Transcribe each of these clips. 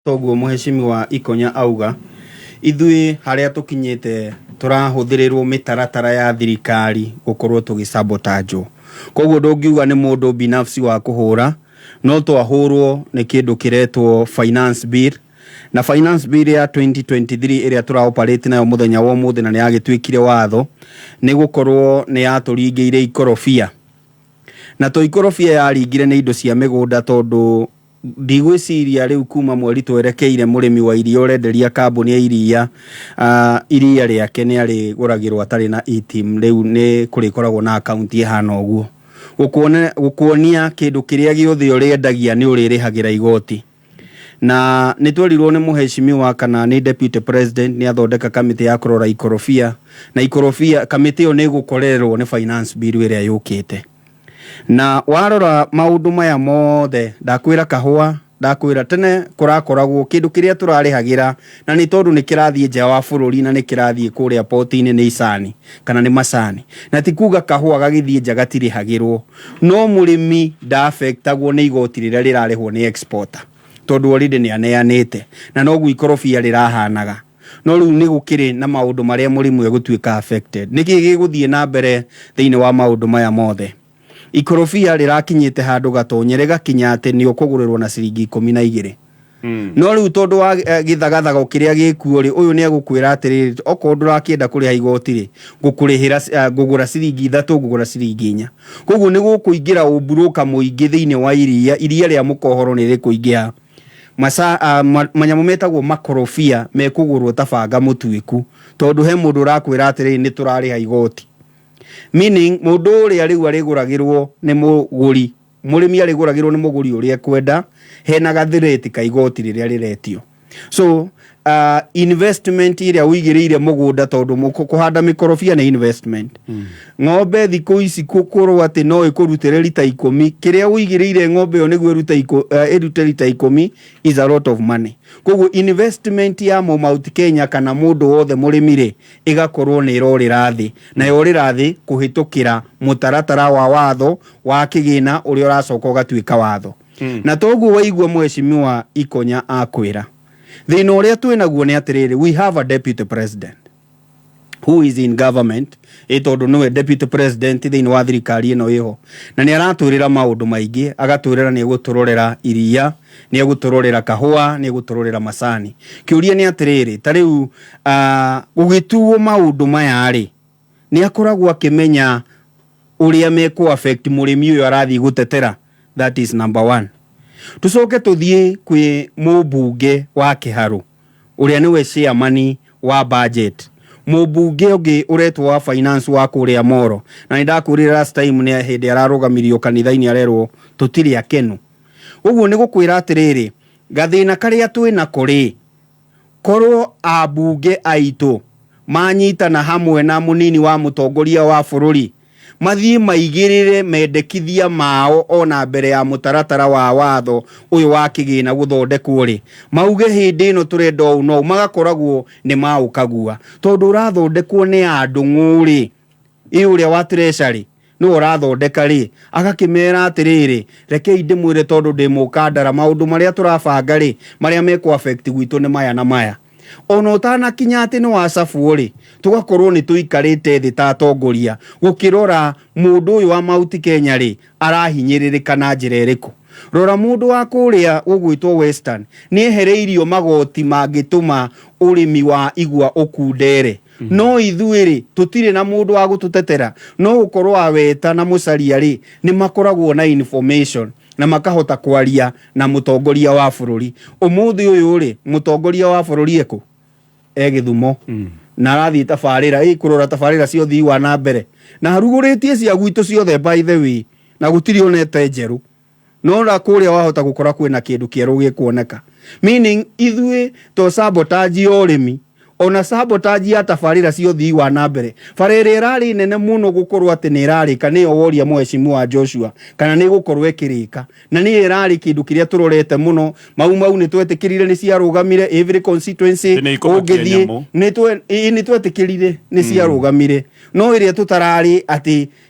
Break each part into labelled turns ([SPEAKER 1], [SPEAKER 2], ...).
[SPEAKER 1] Toguo mũhecimiwa Ikonya auga, ithuĩ harĩa tũkinyĩte tũrahũthĩrĩrwo mĩtaratara ya thirikari gũkorwo tũgĩsabotajwo. Koguo ndũngiuga nĩ mũndũ binafsi wa kũhũra, no twahũrwo nĩ kĩndũ kĩretwo finance bill, na finance bill ya 2023 ĩrĩa tũra operate nayo mũthenya wa ũmũthĩ na nĩ yagĩtuĩkire watho, nĩ gũkorwo nĩ yatũringĩire ikorobia. Na to ikorobia yaringire nĩ indo cia mĩgũnda tondũ ndigwĩciria rĩu kuma mweri twerekeire mũrĩmi wa iria ũrenderia kambuni ya iria iria rĩake nĩ arĩgũragĩrwo atarĩ na e-team. Rĩu nĩ kũrĩkoragwo na akaunti ĩhana ũguo gũkuonia kĩndũ kĩrĩa gĩothe ũrĩendagia nĩ ũrĩrĩhagĩra igoti. Na nĩ twerirwo nĩ mũhecimiwa kana nĩ deputy president nĩ athondeka kamĩtĩ ya kũrora ikorobia, na ikorobia kamĩtĩ ĩyo nĩ ĩgũkorererwo nĩ finance bill ĩrĩa yũkĩte. Na warora maũndũ maya mothe, ndakwĩra kahũa, ndakwĩra tene kũrakoragwo kĩndũ kĩrĩa tũrarĩhagĩra, na nĩ tondũ nĩ kĩrathiĩ nja wa bũrũri na nĩ kĩrathiĩ kũrĩa poti-inĩ nĩ icani kana nĩ macani, na ti kuga kahũa gagĩthiĩ nja gatirĩhagĩrwo, no mũrĩmi ndafectagwo nĩ igoti rĩrĩa rĩrarĩhwo nĩ exporter, tondũ already nĩ aneanĩte, na noguo ikorobia rĩrahanaga. No rĩu nĩ gũkĩrĩ na maũndũ marĩa mũrĩmi egũtuĩka affected. Nĩkĩ gĩgũthiĩ na mbere thĩinĩ wa maũndũ maya mothe? Ikorobia rĩrakinyĩte handũ gatonye rĩgakinya atĩ nĩ ũkũgũrĩrwo na ciringi 12. No rĩu tondũ wa gĩthagathago kĩrĩa gĩkuo rĩ, ũyũ nĩ egũkwĩra atĩrĩrĩ, okorwo ndũrakĩenda kũrĩha igoti rĩ, ngũkũrĩhĩra, ngũgũra ciringi 3, ngũgũra ciringi 4. Koguo nĩ gũkũingĩra ũmburoka mũingĩ thĩinĩ wa iria, iria rĩa mũkohoro nĩ rĩkũingĩha. Manyamũ metagwo makorobia mekũgũrwo ta banga mũtuĩku, tondũ he mũndũ ũrakwĩra atĩrĩrĩ, nĩ tũrarĩha igoti. Meaning mũndũ ũrĩa rĩu arĩgũragĩrwo nĩ mũgũri, mũrĩmi arĩgũragĩrwo nĩ mũgũri ũrĩa ekwenda, hena gathirĩti ka igoti rĩrĩa rĩretio. So investment ĩrĩa ũigĩrĩire mũgũnda, tondũ kũhanda mĩkorobia nĩ investment. Ng'ombe thikũ ici gũkorwo atĩ no ĩkũrutĩre rita 10, kĩrĩa ũigĩrĩire ng'ombe ĩyo nĩguo ĩrute rita 10 is a lot of money. Koguo investment ya Mount Kenya kana mũndũ wothe mũrĩmi rĩ, ĩgakorwo nĩ ĩrorĩra thĩ, na yorĩra thĩ kũhĩtũkĩra mũtaratara wa watho wa kĩgĩna ũrĩa ũracoka ũgatuĩka watho. Na toguo waigua mũhecimiwa Ikonya akwĩra, thĩna ũrĩa twĩnaguo nĩ atĩrĩrĩ, we have a deputy president who is in government, ĩ tondũ nĩwe deputy president thĩinĩ wa thirikari ĩno ĩho, na nĩ aratwĩrĩra maũndũ maingĩ, agatwĩrĩra nĩ egũtũrorera iria, nĩ egũtũrorera kahũa, nĩ egũtũrorera macani. Kĩũria nĩ atĩrĩrĩ, ta rĩu gũgĩtuo maũndũ maya rĩ, nĩ akoragwo akĩmenya ũrĩa mekũ affect mũrĩmi ũyũ arathiĩ gũtetera? That is number one. Tũcoke tũthiĩ kwĩ mũmbunge wa Kĩharũ ũrĩa nĩwe chairman wa budget, mũmbunge ũngĩ ũretwo wa finance wa kũrĩa Moro, na nĩ ndakwĩrire last time nĩ hĩndĩ ararũgamirio kanitha-inĩ arerwo tũtirĩ akenu. Ũguo nĩ gũkwĩra atĩrĩrĩ, gathĩna karĩa twĩnako rĩ, korwo ambunge aitũ manyitana hamwe na mũnini wa mũtongoria wa bũrũri, mathiĩ maigĩrĩre mendekithia mao ona mbere ya mũtaratara wa watho ũyũ wa kĩgĩna gũthondekwo rĩ, mauge hĩndĩ ĩno tũrenda ũũ no magakoragwo nĩ maũkagua, tondũ ũrathondekwo nĩ andũ ng'ũrĩ. Ĩ ũrĩa wa treasury nĩwe ũrathondeka rĩ, agakĩmera atĩrĩrĩ, rekei ndĩmwĩre tondũ ndĩ mũkandara, maũndũ marĩa tũrabanga rĩ, marĩa mekũ affect gwitũ nĩ maya na maya. Ona ũtanakinya atĩ nĩ wacabwo rĩ, tũgakorwo nĩ tũikarĩte thĩ ta atongoria gũkĩrora mũndũ ũyũ wa Mount Kenya rĩ, arahinyĩrĩrĩka na njĩra ĩrĩkũ. Rora mũndũ wa kũrĩa gũgwĩtwo Western nĩ ehereirio magoti mangĩtũma ũrĩmi wa igwa ũkundere. No ithuĩ rĩ, tũtirĩ na mũndũ wa gũtũtetera. No gũkorwo Aweta na Musalia rĩ, nĩ makoragwo na information na makahota kwaria na mũtongoria wa bũrũri. Ũmũthĩ ũyũ rĩ, mũtongoria wa bũrũri ekũ? E Gĩthumo. Na arathiĩ tabarĩra, ĩ kũrora tabarĩra cia ũthii wa na mbere. Na arugũrĩtie cia gwitũ ciothe by the way, na gũtirĩ onete njerũ. No na kũrĩa wahota gũkora kwĩna kĩndũ kĩerũ gĩkuoneka. Meaning ithuĩ to sabotage ya ũrĩmi, ona sabotage ya tabarĩra cia ũthii wa na mbere. Bara ĩrĩa ĩrarĩ nene mũno gũkorwo atĩ nĩ ĩrarĩka nĩyo woria mũheshimiwa Joshua kana nĩ ĩgũkorwo ĩkĩrĩka, na nĩyo ĩrarĩ kĩndũ kĩrĩa tũrorete mũno. Mau Mau nĩ twetĩkĩrire nĩ ciarũgamire every constituency
[SPEAKER 2] Nĩ ikũmakia
[SPEAKER 1] ũngĩthiĩ
[SPEAKER 2] nyamũ.
[SPEAKER 1] nĩ twetĩkĩrire nĩ ciarũgamire, no ĩrĩa tũtararĩ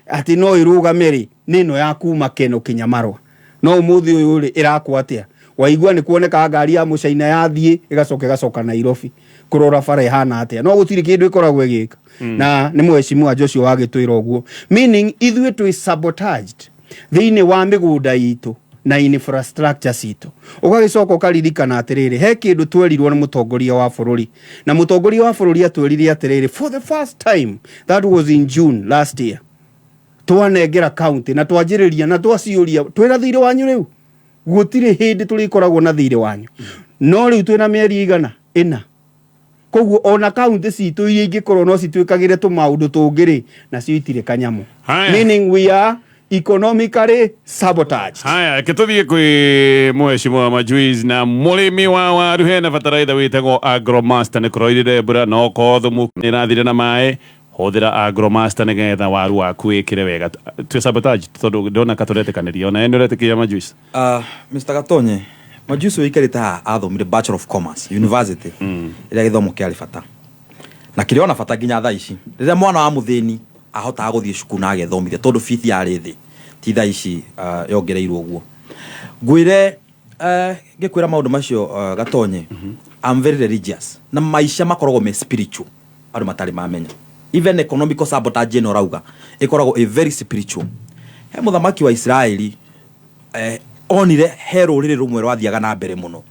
[SPEAKER 1] atĩ no ĩrũgame rĩ, nĩ ĩno ya kuma Keno kinya Marwa. No ũmũthĩ ũyũ rĩ, ĩrakwo atĩa? Waigua nĩ kuonekaga ngari ya mũcaina yathiĩ ĩgacoka ĩgacoka Nairobi kũrora bara ĩhana atĩa, no gũtirĩ kĩndũ ĩkoragwo ĩgĩka. Na nĩ mheshimiwa Joshua wagĩtwĩra ũguo, meaning ithuĩ twĩ sabotaged thĩinĩ wa mĩgũnda itũ na infrastructure citũ. Ũgagĩcoka ũkaririkana atĩrĩrĩ, he kĩndũ twerirwo nĩ mũtongoria wa bũrũri, na mũtongoria wa bũrũri atwĩrire atĩrĩrĩ, for the first time, that was in June last year, twanengera county na twanjĩrĩria na twaciũria, twĩna thirĩ wanyu rĩu, gũtirĩ hĩndĩ tũrĩkoragwo na thirĩ wanyu, no rĩu twĩna mĩeri igana ĩna. Koguo ona kaunti citũ iria ingĩkorwo no citwĩkagĩre tũmaũndũ tũngĩ rĩ, nacio itirĩ kanyamũ.
[SPEAKER 2] Haya.
[SPEAKER 1] Meaning we are economically sabotaged.
[SPEAKER 2] Haya, reke tũthiĩ kwĩ mheshimiwa Majuiz na mũrĩmi wa waru. Hena bataraitha wĩtagwo Agromaster. Nĩ kũroirire mbura, no korwo thumu nĩ ĩrathire na maĩ, hũthĩra Agromaster nĩgetha waru waku wĩkĩre wega. Twĩ sabotage tondũ ndona ka tũretĩkanĩria ona nĩ ũretĩkĩria, Majuiz?
[SPEAKER 3] Mr. Gatonye, Majuici ũikarĩte haha athomire Bachelor of Commerce University, ĩrĩa gĩthomo kĩarĩ bata na kĩrĩ ona bata nginya thaa ici, rĩrĩa mwana wa mũthĩni ahotaga gũthiĩ cukuru na agethomithia tondũ bithi yarĩ thĩ, ti thaa ici yongereirwo ũguo. Ngwĩre, ngĩkwĩra maũndũ macio, Gatonye, I'm very religious na maica makoragwo me spiritual. Andũ matarĩ mamenya even economical sabotage ĩno ũrauga ĩkoragwo ĩ very spiritual. He mũthamaki wa Isiraeli onire he rũrĩrĩ rũmwe rwathiaga na mbere mũno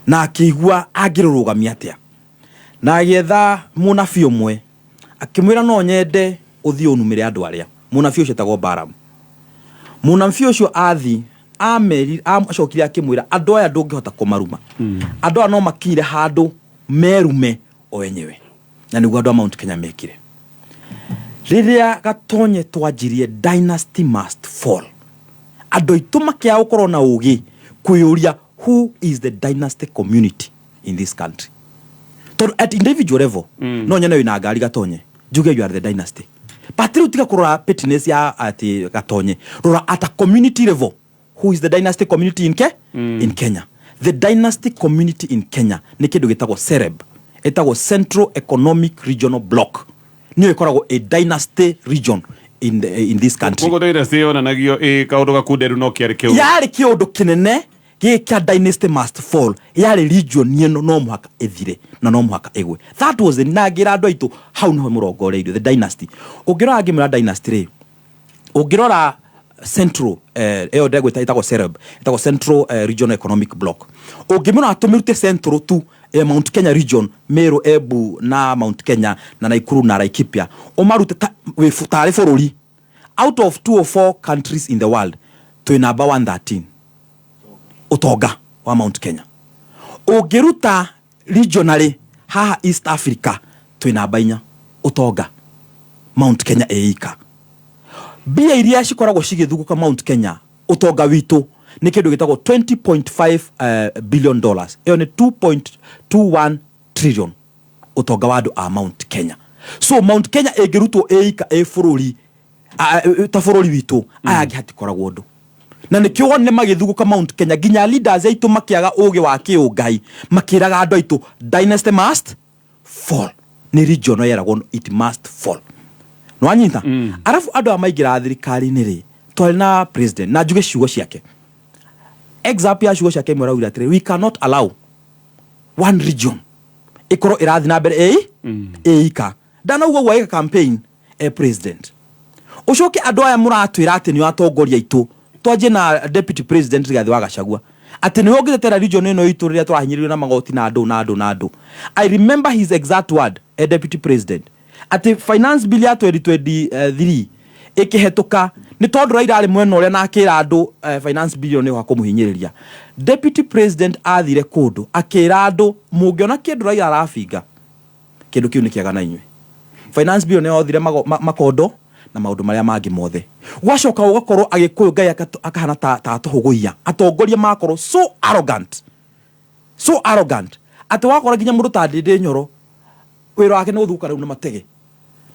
[SPEAKER 3] na akĩigua angĩrũrũgamia atĩa, na agĩetha mũnabii ũmwe, akĩmwĩra, "No nyende ũthiĩ ũnumĩre andũ arĩa." Mũnabii ũcio etagwo Balamu. Mũnabii ũcio athi ameri acokire akĩmwĩra, "Andũ aya ndũngĩhota kũmaruma. Andũ aya no makinyire handũ merume o enyewe." Na nĩguo andũ a Mount Kenya mekire rĩrĩa Gatonye twanjirie dynasty must fall. Andũ aitũ makĩaga gũkorwo na ũgĩ kwĩyũria, who is the dynasty community in this country? Tondũ at individual level, no nyone wĩna ngari, Gatonye, njuge you are the dynasty. But rĩu tiga kũrora pettiness ya atĩ Gatonye, rora at a community level, who is the dynasty community in Kenya? The dynasty community in Kenya nĩ kĩndũ gĩtagwo CEREB, ĩtagwo Central Economic Regional Block. Nĩyo ĩkoragwo a dynasty region in this country.
[SPEAKER 2] Koguo dynasty yonanagio ĩ kaũndũ gakunderu, no kĩarĩ kĩu.
[SPEAKER 3] Yarĩ kĩũndũ kĩnene gĩkĩ kĩa dynasty must fall. Yarĩ region ĩno no mũhaka ĩthire na no mũhaka ĩgwe. That was the, na ngĩra andũ aitũ hau nĩho mũrongoreirio the dynasty. Ũngĩrora, ngĩmwĩra dynasty rĩ, ũngĩrora central, ĩyo ndegwĩta ĩtagwo CEREB, ĩtagwo Central Regional Economic Block. Ũngĩmĩrora tũmĩrute central tu, Mount Kenya region, Meru, Embu na Mount Kenya na Nakuru na Laikipia, ũmarute tarĩ bũrũri, out of 204 countries in the world, twĩ namba 113 ũtonga wa Mount Kenya. Ũngĩruta regionally haha East Africa, twĩ namba 4 ũtonga Mount Kenya ĩika. Mbia iria cikoragwo cigĩthugũka Mount Kenya, ũtonga witũ nĩ kĩndũ gĩtagwo 20.5 billion dollars. Ĩyo nĩ 2.21 trillion, ũtonga wa andũ a Mount Kenya. So Mount Kenya ĩngĩrutwo ĩika ĩ bũrũri, ta bũrũri witũ, aya angĩ hatikoragwo ũndũ. Na nĩkĩo wonire magĩthugũka Mount Kenya nginya leaders aitũ makĩaga ũgĩ wa kĩũngai, makĩraga andũ aitũ dynasty must fall. Nĩ region yeragwo it must fall. Nĩwanyita? Arabu andũ aya maingĩra thirikari-inĩ rĩ, twarĩ na president na njuge ciugo ciake, example ya ciugo ciake imwe, araugire atĩrĩ, "We cannot allow one region ĩkorwo ĩrathiĩ na mbere ĩika." Ndanauga ũguo agĩka campaign e president. Ũcoke andũ aya mũratwĩra atĩ nĩo atongoria aitũ, twanjie na Deputy President Rigathĩ wa Gachagua, atĩ nĩwe ũngĩtetera region ĩno itũ rĩrĩa tũrahinyĩrĩrio na magoti na andũ na andũ na andũ. I remember his exact word e deputy president, atĩ finance bill ya 2023 ĩkĩhetũka, nĩ tondũ Raila arĩ mwena ũrĩa na akĩra andũ finance bill ĩyo nĩ kũmũhinyĩrĩria. Deputy President athire kũndũ akĩra andũ, "Mũngĩona kĩndũ Raila arabinga, kĩndũ kĩu nĩ kĩega na inyuĩ." Finance bill nĩ yothire makondo na maũndũ marĩa mangĩ mothe. Gwacoka gũgakorwo Agĩkũyũ Ngai akahana ta atũhũgũiya. Atongoria makorwo so arrogant, so arrogant, atĩ wakora nginya mũndũ ta Ndĩndĩ Nyoro wĩra wake nĩ gũthugũka rĩu na matege,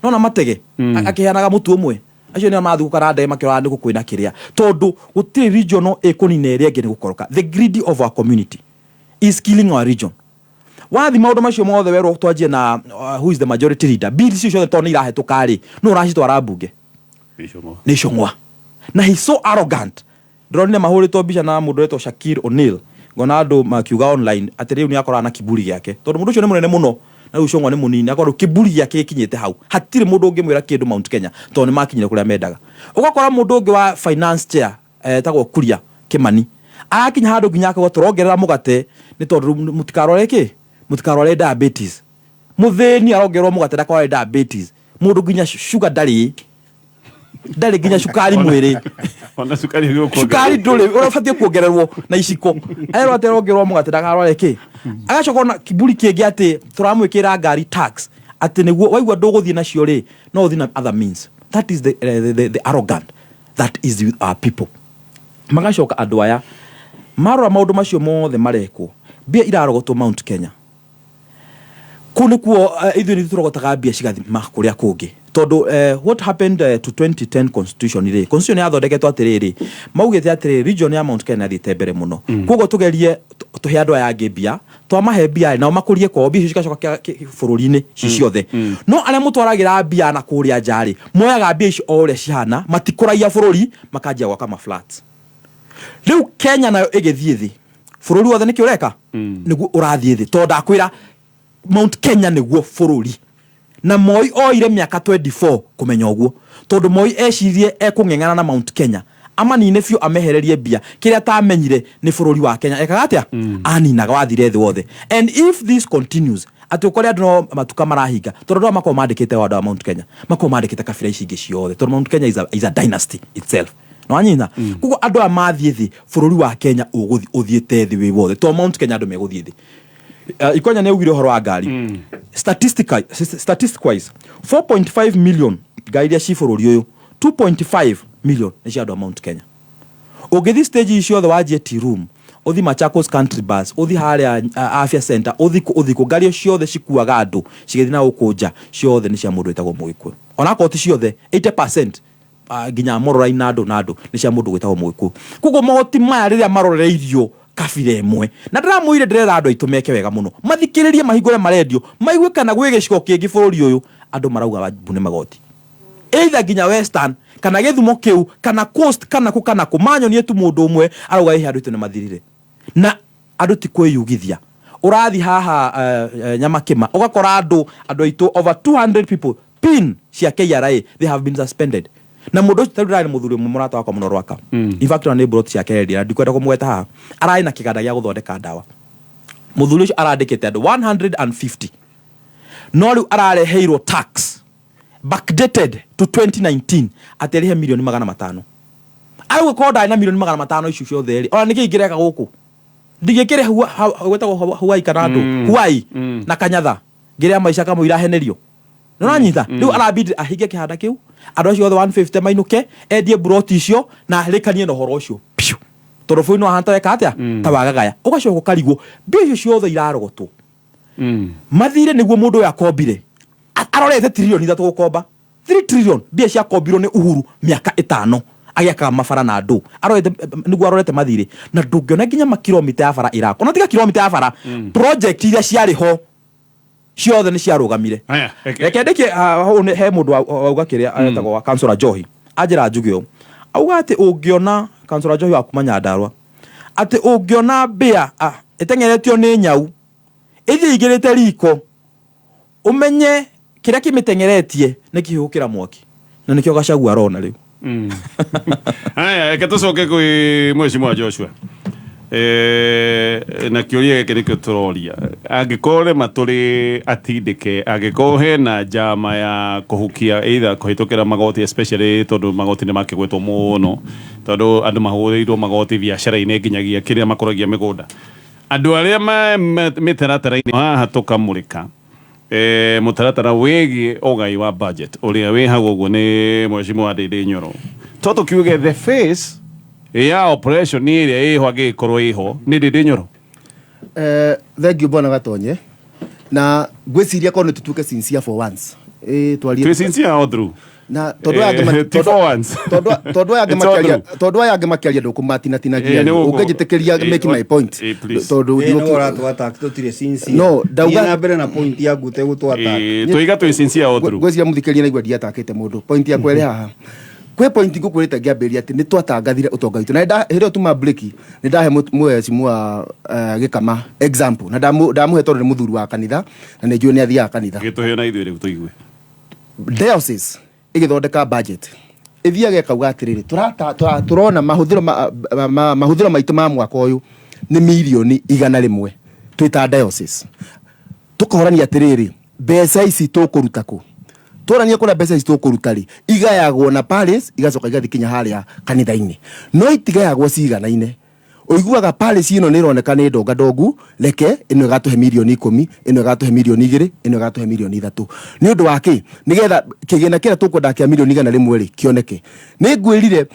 [SPEAKER 3] nona matege akĩheanaga mũtu ũmwe. Acio nĩo mathugũka na ndege makĩrora nĩkũ kwĩna kĩrĩa, tondũ gũtirĩ regional ĩkũnina ĩrĩa ĩngĩ. Nĩ gũkoroka. The greedy of our community is killing our region. Wathi maũndũ macio mothe, werwo twanjie na who is the majority leader, bill icio ciothe tondũ nĩ irahetũka rĩ, nũ ũracitwara mbunge? Nĩ Icũng'wa. Na he so arrogant. Ndĩronire mahũrĩtwo mbica na mũndũ wetwo Shakir O'Neal. Ngona andũ makiuga online atĩ rĩu nĩ akoraga na kiburi gĩake, tondũ mũndũ ũcio nĩ mũnene mũno na rĩu Icũng'wa nĩ mũnini, akorwo rĩu kiburi gĩake gĩkinyĩte hau, hatirĩ mũndũ ũngĩmwĩra kĩndũ Mount Kenya, tondũ nĩ makinyire kũrĩa mendaga. Ũgakora mũndũ ũngĩ wa finance chair, etagwo Kuria Kimani, arakinya handũ nginya akauga tũrongerera mũgate nĩ tondũ rĩu mũtikarware kĩ, mũtikarware diabetes. Mũthĩni arongererwo mũgate ndakarware diabetes, mũndũ nginya sugar ndarĩ, ndarĩ nginya cukari mwĩrĩ.
[SPEAKER 2] Ona cukari ũgĩũkuongererwo.
[SPEAKER 3] Cukari ndũrĩ, ũrabatiĩ kuongererwo na iciko. Erwo atĩ arongererwo mũgate ndakarware kĩ. Agacoka ona kiburi kĩngĩ atĩ tũramwĩkĩra ngari tax, atĩ nĩguo waigua ndũgũthiĩ nacio rĩ, no ũthiĩ na other means. That is the arrogant that is with our people. Magacoka andũ aya marora maũndũ macio mothe marekwo, mbia irarogotwo Mount Kenya. Kũu nĩkuo ithuĩ nĩ tũrogotaga mbia cigathima kũrĩa kũngĩ, tondũ what happened to 2010 constitution rĩ, constitution yathondeketwo atĩrĩrĩ, maugĩte atĩrĩrĩ, region ya Mount Kenya yathiĩte mbere mũno, koguo tũgerie tũhe andũ aya angĩ mbia, twamahe mbia nao makũrie kwao, mbia icio cigacoka bũrũri-inĩ ci ciothe. No arĩa mũtwaragĩra mbia na kũrĩa nja rĩ, moyaga mbia icio o ũrĩa cihana, matikũragia bũrũri, makanjia gwaka ma flats. Rĩu Kenya nayo ĩgĩthiĩ thĩ, bũrũri wothe nĩkĩ ũreka nĩguo ũrathiĩ thĩ, tondũ ndakwĩra Mount Kenya nĩguo bũrũri. Na Moi oire mĩaka 24 kũmenya ũguo, tondũ Moi ecirie ekũng'eng'ana na Mount Kenya amanine biũ, amehererie mbia. Kĩrĩa atamenyire nĩ bũrũri wa Kenya ekaga atĩa, aninaga wathire thĩ wothe. And if this continues, atĩ ũkore andũ no matuka marahinga, tondũ andũ aya makoragwo mandĩkĩte andũ a Mount Kenya, makoragwo mandĩkĩte kabira ici ingĩ ciothe, tondũ Mount Kenya is a dynasty itself. Nĩwanyita? Koguo andũ aya mathiĩ thĩ, bũrũri wa Kenya ũgũthiĩ ũthiĩte thĩ wĩ wothe, tondũ Mount Kenya andũ megũthiĩ thĩ. Ikonya nĩ augire ũhoro wa ngari. Statistic wise, 4.5 million ngari iria ci bũrũri ũyũ, 2.5 million nĩ cia andũ a Mount Kenya. Ũngĩthiĩ stage ici ciothe, wanjie tea room, ũthi Machakos Country Bus, ũthi harĩa Afya Center, ũthi kũ, ũthi kũ, ngari ciothe cikuaga andũ cigĩthiĩ na gũkũ nja, ciothe nĩ cia mũndũ wĩtagwo Mũgĩkũyũ. Onakorwo ti ciothe, 80%, nginya Mororai na andũ na andũ nĩ cia mũndũ gwĩtagwo Mũgĩkũyũ. Koguo magoti maya rĩrĩa marorereirio kabira ĩmwe, na ndĩramwĩire, ndĩrera andũ aitũ meke wega mũno, mathikĩrĩrie, mahingũre marendio, maigue kana gwĩ gĩcigo kĩngĩ bũrũri ũyũ andũ marauga wambu nĩ magoti, either nginya Western kana gĩthumo kĩu kana coast kana kũ kana kũ, manyonie tu mũndũ ũmwe arauga ĩhĩ andũ aitũ nĩ mathirire. Na andũ ti kwĩyugithia. Ũrathi haha Nyamakĩma, ũgakora andũ aitũ over 200 people, pin cia KRA, they have been suspended. Na mũndũ ũcio tarĩu ndĩrarĩ mũthuri ũmwe mũrata wakwa mũno Rwaka, in fact ona nĩ plot ciake endia, na ndikwenda kũmũgweta haha, ararĩ na kĩganda gĩa gũthondeka ndawa. Mũthuri ũcio arandĩkĩte andũ 150, no rĩu arareheirwo tax backdated to 2019 atĩ arĩhe mirioni 500. Arauga korwo ndarĩ na mirioni 500 icio ciothe rĩ, ona nĩkĩ ingĩreka gũkũ ndingĩkĩrĩ gwĩtagwo Huai kana andũ Huai na Kanyatha ngĩrĩa maica kamũira henerio. Nĩũranyita? Rĩu arabidi ahinge kĩhanda kĩu, andũ acio othe 150 mainũke, endie buroti icio na arĩkanie na ũhoro ũcio piũ, tondũ bũrũri no ahana ta weka atĩa, ta wagagaya. Ũgacoka ũkarigwo mbia icio ciothe irarogotwo mathire nĩguo mũndũ ũyũ akombire. Arorete 3 trillion gũkomba 3 trillion, mbia ciakombirwo nĩ Uhuru mĩaka 5 agĩakaga mabara na andũ, arorete nĩguo arorete mathirĩ, na ndũngĩona nginya makiromita ya bara ĩrakwo, na tiga kiromita ya bara, project iria ciarĩ ho ciothe nĩ ciarũgamire.
[SPEAKER 2] Aya, reke-
[SPEAKER 3] Reke ndĩkie hau he mũndũ wauga kĩrĩa etagwo wa Councillor Njohi, anjĩra njuge ũũ, auga atĩ ũngĩona Councillor Njohi wa kuma Nyandarua, atĩ ũngĩona mbĩa ĩteng'eretio nĩ nyau ĩthiĩ igĩrĩte riko, ũmenye kĩrĩa kĩmĩteng'eretie nĩ kĩhũkĩra mwaki, na nĩkĩo Gachagua arona rĩu.
[SPEAKER 2] Haya, reke tũcoke kwĩ Mheshimiwa Joshua. Na kĩũria gĩkĩ nĩkĩo tũroria, angĩkorwo rĩma tũrĩ atindĩke, angĩkorwo hena njama ya kũhukia either kũhĩtũkĩra magoti, especially tondũ magoti nĩ makĩgwetwo mũno, tondũ andũ mahũrĩirwo magoti biacara-inĩ nginyagia kĩrĩa makũragia mĩgũnda, andũ arĩa mĩtaratara-inĩ haha tũkamũrĩka mũtaratara wĩgiĩ ũgai wa budget ũrĩa wĩ hau ũguo nĩ Mheshimiwa Ndindi Nyoro, to tũkiuge the face ya operation ĩrĩa ĩho angĩgĩkorwo ĩho nĩ Ndindi Nyoro?
[SPEAKER 4] Thank you, bwana Gatonye, na ngwĩciria korwo nĩ tũtuĩke sincere for once, twarie.
[SPEAKER 2] Twĩ sincere all through.
[SPEAKER 4] Na tondũ aya angĩ
[SPEAKER 2] Ti for once.
[SPEAKER 4] Tondũ aya angĩ
[SPEAKER 2] It's all
[SPEAKER 4] makĩaria
[SPEAKER 2] through.
[SPEAKER 4] Tondũ aya angĩ makĩaria ndũkũmatinatinagia.
[SPEAKER 2] Nĩ ũguo.
[SPEAKER 4] Ũngĩnjĩtĩkĩria make my point.
[SPEAKER 2] Please.
[SPEAKER 4] Tondũ
[SPEAKER 1] Ĩ, nĩwe ũratũ attack, tũtirĩ sincere.
[SPEAKER 4] No,
[SPEAKER 1] Thiĩ na mbere na point yaku ũtegũtũ attack.
[SPEAKER 2] Tũiga twĩ sincere all through.
[SPEAKER 4] Ngwĩciria mũthikĩrĩria naigua ndiatakĩte mũndũ. Point yakwa ĩrĩ haha. Kwĩ point ngũkwĩrĩte ngĩambĩrĩria atĩ nĩ twatangathire ũtonga witũ, na hĩndĩ ĩyo tuma break nĩ ndahe mũhecimu wa Gĩkama example, na ndamũhe tondũ nĩ mũthuri wa kanitha na nĩ njũĩ nĩ athiaga kanitha.
[SPEAKER 2] Gĩtũheo na ithuĩ rĩu tũigue.
[SPEAKER 4] Diocese ĩgĩthondeka budget ĩthiaga ĩkauga atĩrĩrĩ, tũrona mahũthĩro maitũ ma mwaka ũyũ nĩ mirioni 100 twĩ ta diocese. Tũkorania atĩrĩrĩ, mbeca ici tũkũruta kũ? Twarania kũrĩa mbeca ici tũkũruta rĩ, igayagwo na parish, igacoka igathiĩ kinya harĩa kanitha-inĩ, no itigayagwo ciganaine. Ũiguaga parish ĩno nĩ ĩroneka nĩ ndonga ndongu, reke ĩno ĩgatũhe mirioni 10, ĩno ĩgatũhe mirioni 2, ĩno ĩgatũhe mirioni 3. Nĩ ũndũ wa kĩ? Nĩgetha kĩgĩna kĩrĩa tũkwenda kĩa mirioni 100 rĩ kĩoneke. Nĩ ngwĩrire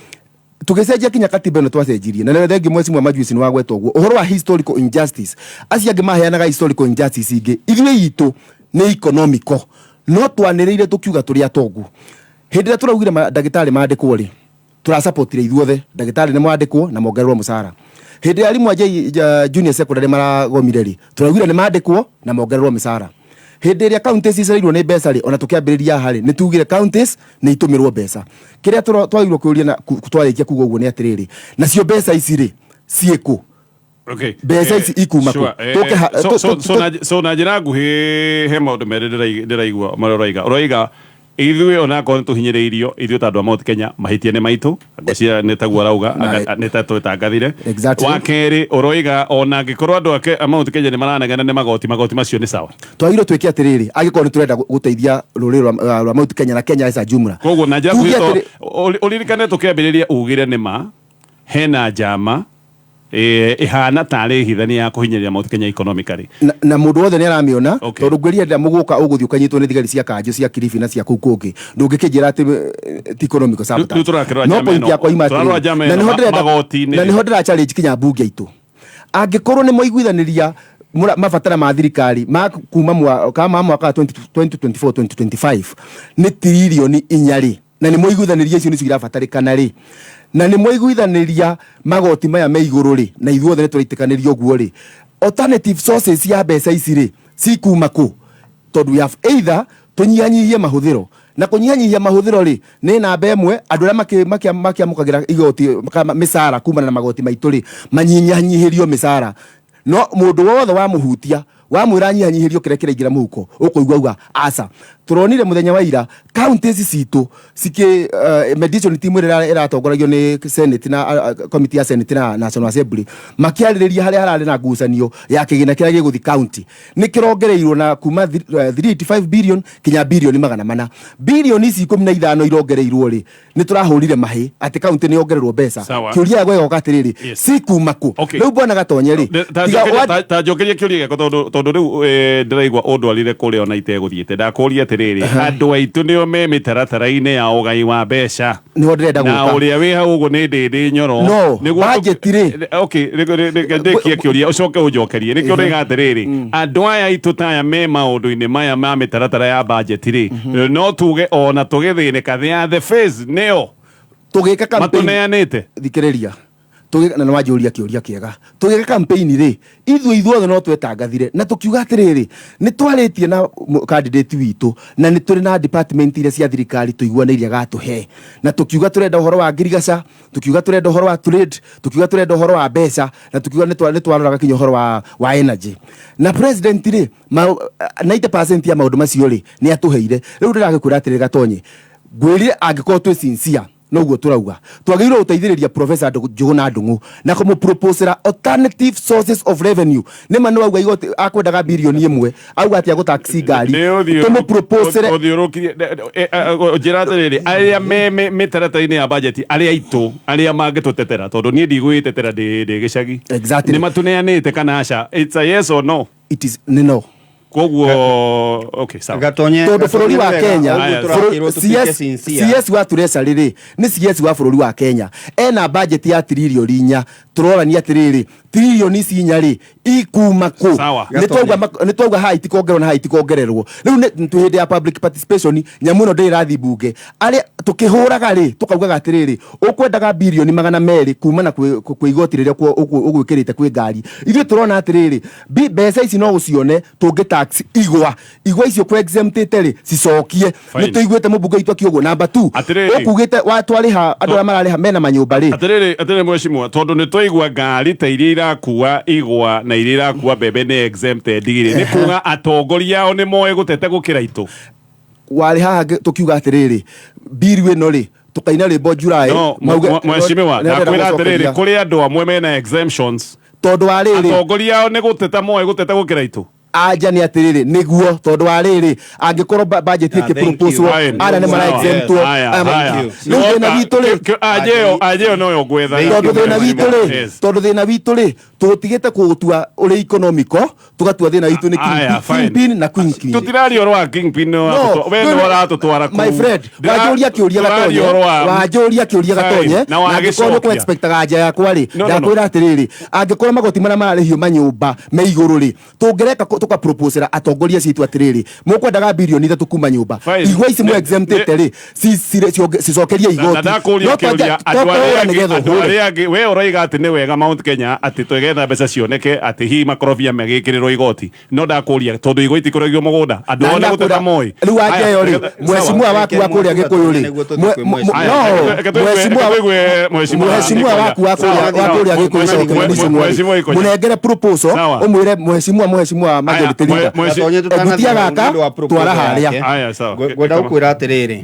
[SPEAKER 4] tũgĩcenjia kinya katiba ĩno twacenjirie, na nĩ thengi mweci mwa majuici nĩ wagweta ũguo ũhoro wa historical injustice. Acio angĩ maheanaga historical injustice ingĩ, ithuĩ itũ nĩ economical. No twanĩrĩire tũkiuga tũrĩ atongu. Hĩndĩ ĩrĩa tũraugire ndagĩtarĩ mandĩkwo rĩ, tũrasapotire ithuothe, ndagĩtarĩ nĩ mwandĩkwo na mongererwo mũcara. Hĩndĩ ĩrĩa arimũ a junior secondary maragomire rĩ, tũraugire nĩ mandĩkwo na mongererwo mĩcara. Hĩndĩ ĩrĩa counties icereirwo nĩ mbeca rĩ, ona tũkĩambĩrĩria haha rĩ, nĩ tugire counties nĩ itũmĩrwo mbeca. Kĩrĩa twagĩrĩirwo kũũria na twarĩkia kuga ũguo nĩ atĩrĩrĩ, nacio mbeca ici rĩ, ciĩkũ? Mbeca ici ikuma kũ?
[SPEAKER 2] Sure. So na njĩra nguhĩ he maũndũ merĩ ndĩraigua marĩa ũroiga. Ũroiga ithuĩ onakorwo nĩ tũhinyĩrĩirio, ithuĩ ta andũ a Mount Kenya, mahĩtia nĩ maitũ, ngwĩciria nĩ taguo arauga. Nĩ ta twĩtangathire. Wa kerĩ ũroiga ona angĩkorwo andũ ake a Mount Kenya nĩ maranegena nĩ magoti, magoti macio nĩ sawa.
[SPEAKER 4] Twagĩrĩirwo twĩke atĩrĩrĩ, angĩkorwo nĩ tũrenda gũteithia rũrĩrĩ rwa Mount Kenya na Kenya as a jumla.
[SPEAKER 2] Koguo na njĩra
[SPEAKER 4] Tuge
[SPEAKER 2] nguhĩ ũririkane tũkĩambĩrĩria ugire nĩ ma hena njama ĩhana tarĩ hithani ya kũhinyĩrĩria Mount Kenya economically.
[SPEAKER 4] Na mũndũ wothe nĩ aramĩona. Tondũ ngwĩria rĩrĩa mũgũka ũgũthiĩ ũkanyitwo nĩ thigari cia kanjũ cia Kilifi na cia kũu kũngĩ, ndũngĩkĩnjĩra atĩ ti economical sabotage.
[SPEAKER 2] Rĩu tũrakĩrora
[SPEAKER 4] No
[SPEAKER 2] njama
[SPEAKER 4] point
[SPEAKER 2] ĩno.
[SPEAKER 4] yakwa ima
[SPEAKER 2] Tũrarora
[SPEAKER 4] atĩrĩrĩ,
[SPEAKER 2] njama
[SPEAKER 4] na
[SPEAKER 2] ĩno
[SPEAKER 4] nĩho ndĩrenda
[SPEAKER 2] magoti-inĩ.
[SPEAKER 4] Na nĩho ndĩra challenge kinya mbunge aitũ, angĩkorwo nĩ mwaiguithanĩria mabatara ma thirikari ma kuma ma mwaka wa 2024 2025 nĩ tiririoni 4 rĩ, na nĩ mwaiguithanĩria icio nĩcio irabatarĩkana rĩ, na nĩ mwaiguithanĩria magoti maya me igũrũ rĩ, na ithuothe nĩ tũraitĩkanĩria ũguo rĩ, alternative sources ya mbeca ici rĩ, cikuma kũ? Tondũ we have either tũnyihanyihie mahũthĩro, na kũnyihanyihia mahũthĩro rĩ, nĩ namba ĩmwe andũ arĩa makĩamũkagĩra igoti kana mĩcara kumana na magoti maitũ rĩ, manyihanyihĩrio mĩcara. No mũndũ wothe wamũhutia wamwĩra anyihanyihĩrio kĩrĩa kĩraingĩra mũhuko, ũkũigua auga aca. Tũronire mũthenya wa ira counties citũ cikĩ mediation team ĩrĩa ĩratongoragio nĩ Senate na committee ya Senate na National Assembly makĩarĩrĩria harĩa hararĩ na ngucanio ya kĩgĩna kĩrĩa gĩgũthi county, nĩ kĩrongereirwo na kuma 385 billion kinya bilioni 400. Bilioni ici 15 irongereirwo rĩ, nĩ tũrahũrire mahĩ atĩ county nĩ yongererwo mbeca.
[SPEAKER 2] Sawa.
[SPEAKER 4] Kĩũria gĩgoka atĩrĩrĩ, cikuma kũ? Rĩu bwana Gatonye rĩ, tiga
[SPEAKER 2] Ta njokeria kĩũria gĩakwa, tondũ rĩu ndĩraigua ũndwarire kũrĩa ona itegũthiĩte. Ndakũria atĩrĩrĩ, andũ aitũ nĩo me mĩtaratara-inĩ ya ũgai wa mbeca?
[SPEAKER 4] Nĩho ndĩrenda
[SPEAKER 2] Na
[SPEAKER 4] gũka.
[SPEAKER 2] ũrĩa wĩ hau ũguo nĩ Ndĩndĩ Nyoro.
[SPEAKER 4] No, budget rĩ.
[SPEAKER 2] Okay, reke ndĩkie kĩũria ũcoke ũnjokerie. Nĩkĩo ndĩga atĩrĩrĩ, andũ aya aitũ ta aya me maũndũ-inĩ maya ma mĩtaratara ya budget rĩ, no tuge ona tũgĩthĩnĩka, they are the face, nĩo
[SPEAKER 4] Tũgĩka campaign
[SPEAKER 2] matũneanĩte.
[SPEAKER 4] Thikĩrĩria, na nĩ wanjũria kĩũria kĩega. Tũgĩka campaign rĩ, ithuĩ ithuothe no twetangathire na tũkiuga atĩrĩrĩ, nĩ twarĩtie na candidate witũ na nĩ tũrĩ na department iria cia thirikari tũiguanĩire agatũhe, na tũkiuga tũrenda ũhoro wa ngirigaca, tũkiuga tũrenda ũhoro wa trade, tũkiuga tũrenda ũhoro wa mbeca, na tũkiuga nĩ twaroraga kinya ũhoro wa energy. Na president rĩ, 90% ya maũndũ macio rĩ, nĩ atũheire. Rĩu ndĩragĩkwĩra atĩrĩrĩ Gatonye, ngwĩrire angĩkorwo twĩ sincere noguo tũrauga, twagĩrĩirwo gũteithĩrĩria Professor Njũgũna Ndung'u na kũmũproposera alternative sources of revenue. Nĩ ma nĩ wauga igoti akwendaga birioni 1, auga atĩ agũtaxi ngari, tũmũproposere.
[SPEAKER 2] Ũthiũrũkirie njĩra atĩrĩrĩ, arĩa me mĩtaratara-inĩ ya budget, arĩa aitũ arĩa mangĩtũtetera, tondũ niĩ ndigwĩtetera ndĩ gĩcagi, nĩ matũneanĩte kana aca? It's a yes or no.
[SPEAKER 4] It is nĩ no.
[SPEAKER 2] Koguo okay, sawa.
[SPEAKER 1] Gatonye.
[SPEAKER 4] Tondũ bũrũri wa
[SPEAKER 1] Gatonye,
[SPEAKER 4] Kenya
[SPEAKER 1] ũguo tũrakĩrwo tũtuĩke sincere.
[SPEAKER 4] CS wa Treasury rĩ, nĩ CS wa bũrũri wa Kenya, ena budget ya tiririoni 4. Tũrorania atĩrĩrĩ, tiririoni ici inya rĩ, ikuma kũ?
[SPEAKER 2] Sawa.
[SPEAKER 4] Nĩ twauga haha itikongererwo na haha itikongererwo. Rĩu nĩ twĩ hĩndĩ ya public participation, nyamũ ĩno ndĩrĩ ĩrathiĩ mbunge. Arĩa tũkĩhũraga rĩ, tũkaugaga atĩrĩrĩ, ũkwendaga birioni 200 kumana kwĩ igoti rĩrĩa ũgwĩkĩrĩte kwĩ ngari. Ithuĩ tũrona atĩrĩrĩ, mbeca ici no ũcione tũngĩta Tax igwa igwa icio kũ exemptĩte rĩ, cicokie.
[SPEAKER 2] Fine.
[SPEAKER 4] Nĩ tũiguĩte mũmbunge witũ akiuga namba 2.
[SPEAKER 2] Atĩrĩrĩ.
[SPEAKER 4] Ũkugĩte watwarĩha andũ arĩa mararĩha mena manyũmba rĩ.
[SPEAKER 2] Atĩrĩrĩ, atĩrĩrĩ mheshimiwa, tondũ nĩ twaigua ngari ta iria irakua igwa na iria irakua mbembe nĩ exempted rĩ, nĩ kuga atongoria ao nĩ moĩ gũtete gũkĩra itũ.
[SPEAKER 4] Warĩ haha tũkiuga atĩrĩrĩ, bill ĩno rĩ, tũkaina rwĩmbo July.
[SPEAKER 2] No mheshimiwa, ndakwĩra atĩrĩrĩ, kũrĩ andũ amwe mena exemptions.
[SPEAKER 4] Tondũ wa rĩrĩ,
[SPEAKER 2] atongoria ao nĩ gũteta moĩ gũteta gũkĩra itũ.
[SPEAKER 4] Anja nĩ atĩrĩrĩ, nĩguo, tondũ wa rĩrĩ, angĩkorwo budget
[SPEAKER 1] Ah, thank you.
[SPEAKER 4] ĩkĩproposwo,
[SPEAKER 2] Fine.
[SPEAKER 4] arĩa nĩ mara
[SPEAKER 2] Sawa.
[SPEAKER 4] exemptwo.
[SPEAKER 2] Haya,
[SPEAKER 4] Aya,
[SPEAKER 2] haya.
[SPEAKER 4] rĩu thĩna witũ rĩ,
[SPEAKER 2] Anja ĩyo, anja ĩyo noyo ngwethaga.
[SPEAKER 4] Tondũ thĩna witũ rĩ,
[SPEAKER 2] Yes.
[SPEAKER 4] tondũ thĩna witũ rĩ, tũtigĩte kũũtua ũrĩ economical, tũgatua thĩna witũ nĩ
[SPEAKER 2] Aya, fine.
[SPEAKER 4] kingpin na queenpin.
[SPEAKER 2] Tũtiraria ũhoro wa kingpin.
[SPEAKER 4] No,
[SPEAKER 2] We nĩ ũratũtwara kũu.
[SPEAKER 4] My friend, wanjũria kĩũria
[SPEAKER 2] Tũraria
[SPEAKER 4] Gatonye,
[SPEAKER 2] ũhoro wa
[SPEAKER 4] wanjũria kĩũria
[SPEAKER 2] Fine.
[SPEAKER 4] Gatonye,
[SPEAKER 2] Na
[SPEAKER 4] na angĩkorwo nĩ
[SPEAKER 2] wagĩcokia.
[SPEAKER 4] expectaga anja yakwa rĩ,
[SPEAKER 2] No, no, no.
[SPEAKER 4] ndakwĩra atĩrĩrĩ, angĩkorwo magoti marĩa mararĩhio manyũmba me igũrũ rĩ, tũngĩreka tũkaproposera atongoria acio aitũ atĩrĩrĩ, mũkwendaga 3 birioni kuma nyũmba,
[SPEAKER 2] Fine.
[SPEAKER 4] igwa ici mũ exemptĩte rĩ, cicokerie
[SPEAKER 2] Na
[SPEAKER 4] igoti.
[SPEAKER 2] ndakũria
[SPEAKER 4] No
[SPEAKER 2] kĩũria,
[SPEAKER 4] twanja-
[SPEAKER 2] andũ
[SPEAKER 4] to
[SPEAKER 2] arĩa
[SPEAKER 4] kũhũra
[SPEAKER 2] angĩ,
[SPEAKER 4] nĩgetha
[SPEAKER 2] andũ
[SPEAKER 4] ũhũre.
[SPEAKER 2] arĩa angĩ, we ũroiga atĩ nĩ wega Mount Kenya atĩ twĩgetha mbeca cioneke atĩ hihi makorobia magĩkĩrĩrwo igoti, no ndakũria tondũ igoti itikũragio mũgũnda, andũ
[SPEAKER 4] Na
[SPEAKER 2] ao nĩ gũteta
[SPEAKER 4] ndakwĩra,
[SPEAKER 2] moĩ.
[SPEAKER 4] rĩu anja
[SPEAKER 2] Aya,
[SPEAKER 4] ĩyo rĩ,
[SPEAKER 2] sawa.
[SPEAKER 4] mheshimiwa waku wa kũrĩa Gĩkũyũ rĩ,
[SPEAKER 1] Nĩguo tũthiĩ kwĩ mheshimiwa.
[SPEAKER 2] Aya,
[SPEAKER 4] no,
[SPEAKER 2] reke tũigue mheshimiwa
[SPEAKER 4] mheshimiwa
[SPEAKER 2] Ikonya.
[SPEAKER 4] waku wa kũrĩa
[SPEAKER 2] Sawa,
[SPEAKER 4] wa kũrĩa
[SPEAKER 2] sawa.
[SPEAKER 4] Gĩkũyũ coke
[SPEAKER 2] Mheshimiwa Ikonya.
[SPEAKER 4] mũnengere proposal,
[SPEAKER 2] Sawa.
[SPEAKER 4] ũmwĩre mheshimiwa majority
[SPEAKER 2] Aya,
[SPEAKER 4] leader,
[SPEAKER 1] Gatonye, tũtanathiĩ
[SPEAKER 4] egutia
[SPEAKER 1] hau
[SPEAKER 4] gaka
[SPEAKER 1] nĩ ũndũ wa proposal
[SPEAKER 4] twara harĩa.
[SPEAKER 1] yake.
[SPEAKER 2] Aya, sawa.
[SPEAKER 1] Ngwenda gũkwĩra atĩrĩrĩ,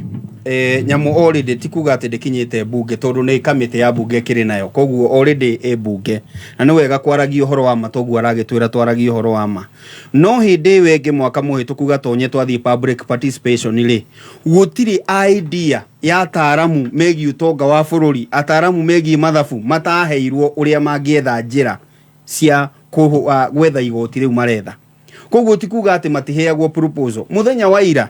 [SPEAKER 1] nyamũ already ti kuga atĩ ndĩkinyĩte mbunge, tondũ nĩ kamĩtĩ ya mbunge ĩkĩrĩ nayo, koguo already ĩ mbunge, na nĩ wega kwaragia ũhoro wa ma toguo aragĩtwĩra twaragie ũhoro wa ma. No hĩndĩ ĩyo ĩngĩ mwaka mũhĩtũku, Gatonye, twathiĩ public participation rĩ, gũtirĩ idea ya ataaramu megiĩ ũtonga wa bũrũri, ataaramu megiĩ mathabu mataheirwo ũrĩa mangĩetha njĩra cia gwetha igoti rĩu maretha. Koguo ti kuga atĩ matiheagwo proposal. Mũthenya wa ira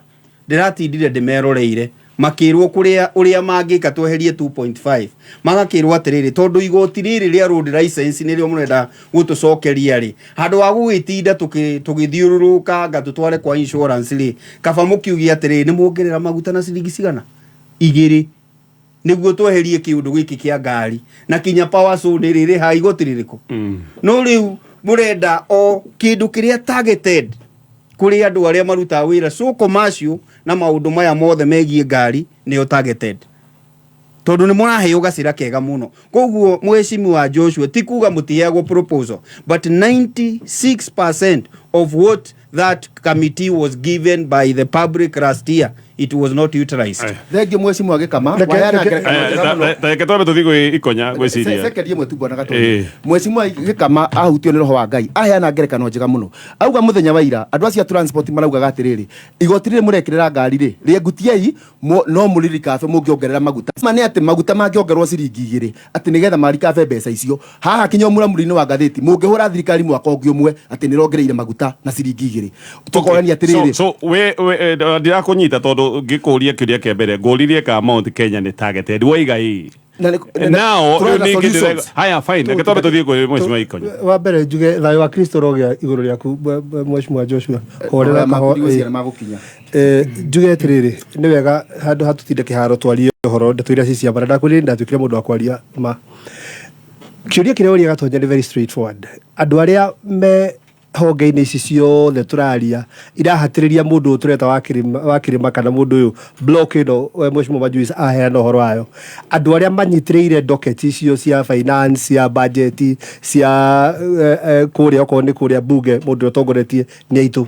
[SPEAKER 1] ndĩratindire ndĩmeroreire makĩrwo kũrĩa ũrĩa mangĩka tweherie 2.5, magakĩrwo atĩrĩrĩ, tondũ igoti rĩrĩ rĩa road license nĩrĩo mũrenda gũtũcokeria rĩ, handũ wa gũgĩtinda tũgĩthiũrũrũka nga tũtware kwa insurance rĩ, kaba mũkiuge atĩrĩrĩ, nĩ muongerera maguta na ciringi cigana igĩrĩ nĩguo tweherie kĩũndũ gĩkĩ kĩa ngari, na kinya power saw nĩ rĩrĩha igoti rĩrĩkũ. No rĩu mũrenda o kĩndũ kĩrĩa targeted kũrĩ andũ arĩa marutaga wĩra so commercial, na maũndũ maya mothe megiĩ ngari nĩo targeted, tondũ nĩ mũraheo gacĩra kega mũno. Koguo mheshimiwa Joshua, ti kuga mũtiheagwo proposal, but 96% of what that committee was given by the public last year, it was not utilized.
[SPEAKER 2] Aya.
[SPEAKER 4] Thengiũ mheshimiwa Gĩkama. Waheana ngerekano njega mũno.
[SPEAKER 2] Reke twambe tũthiĩ gwĩ Ikonya gwĩciria.
[SPEAKER 4] Second ĩmwe tu, bwana
[SPEAKER 2] Ĩĩ.
[SPEAKER 4] Gatonye. Mheshimiwa Gĩkama ahutio nĩ roho wa Ngai, aheana ngerekano njega mũno, auga mũthenya wa ira andũ acio a transport maraugaga atĩrĩrĩ, igoti rĩrĩ mũrekĩrĩra ngari rĩ rĩengutiei no mũririkabe mũngĩongerera maguta. Ma nĩ atĩ maguta mangĩongererwo ciringi 2 atĩ nĩgetha marikabe mbeca icio, haha kinya mũramũri-inĩ wa ngathĩti mũngĩhũra thirikari mwaka ũngĩ ũmwe atĩ nĩ ĩrongereire maguta na ciringi 2, tũkorania atĩrĩrĩ.
[SPEAKER 2] So we ndirakũnyita, tondũ ngĩkũria kĩũria kĩa mbere ngũririe ka Mount Kenya nĩ targeted, woiga ĩ.
[SPEAKER 4] Na
[SPEAKER 2] Nao
[SPEAKER 4] tũrona
[SPEAKER 2] rĩu ningĩ
[SPEAKER 4] solutions.
[SPEAKER 2] Haya, fine, reke twambe tũthiĩ kwĩ mheshimiwa Ikonya.
[SPEAKER 5] Wa mbere njuge thayũ wa Kristo rogĩa igũrũ rĩaku, mheshimiwa Joshua, horera.
[SPEAKER 4] Mahoya maku ndigwĩciria nĩ magũkinya.
[SPEAKER 5] Njuge atĩrĩrĩ, nĩ wega handũ hatũtinde kĩharo twarie ũhoro ndeto iria ci cia bara. Ndakwĩrire ndatuĩkire mũndũ wa kwaria ma kĩũria kĩrĩa ũria Gatonya nĩ very straightforward. Andũ arĩa me honge-inĩ ici ciothe tũraria irahatĩrĩria mũndũ ũyũ tũreta wa kĩrĩma kana mũndũ ũyũ block ĩno, mheshimiwa Majuice aheana ũhoro wayo, andũ arĩa manyitĩrĩire docket icio cia finance, cia budget, cia kũrĩa okorwo nĩ kũrĩa bunge, mũndũ ũrĩa ũtongoretie nĩ aitũ,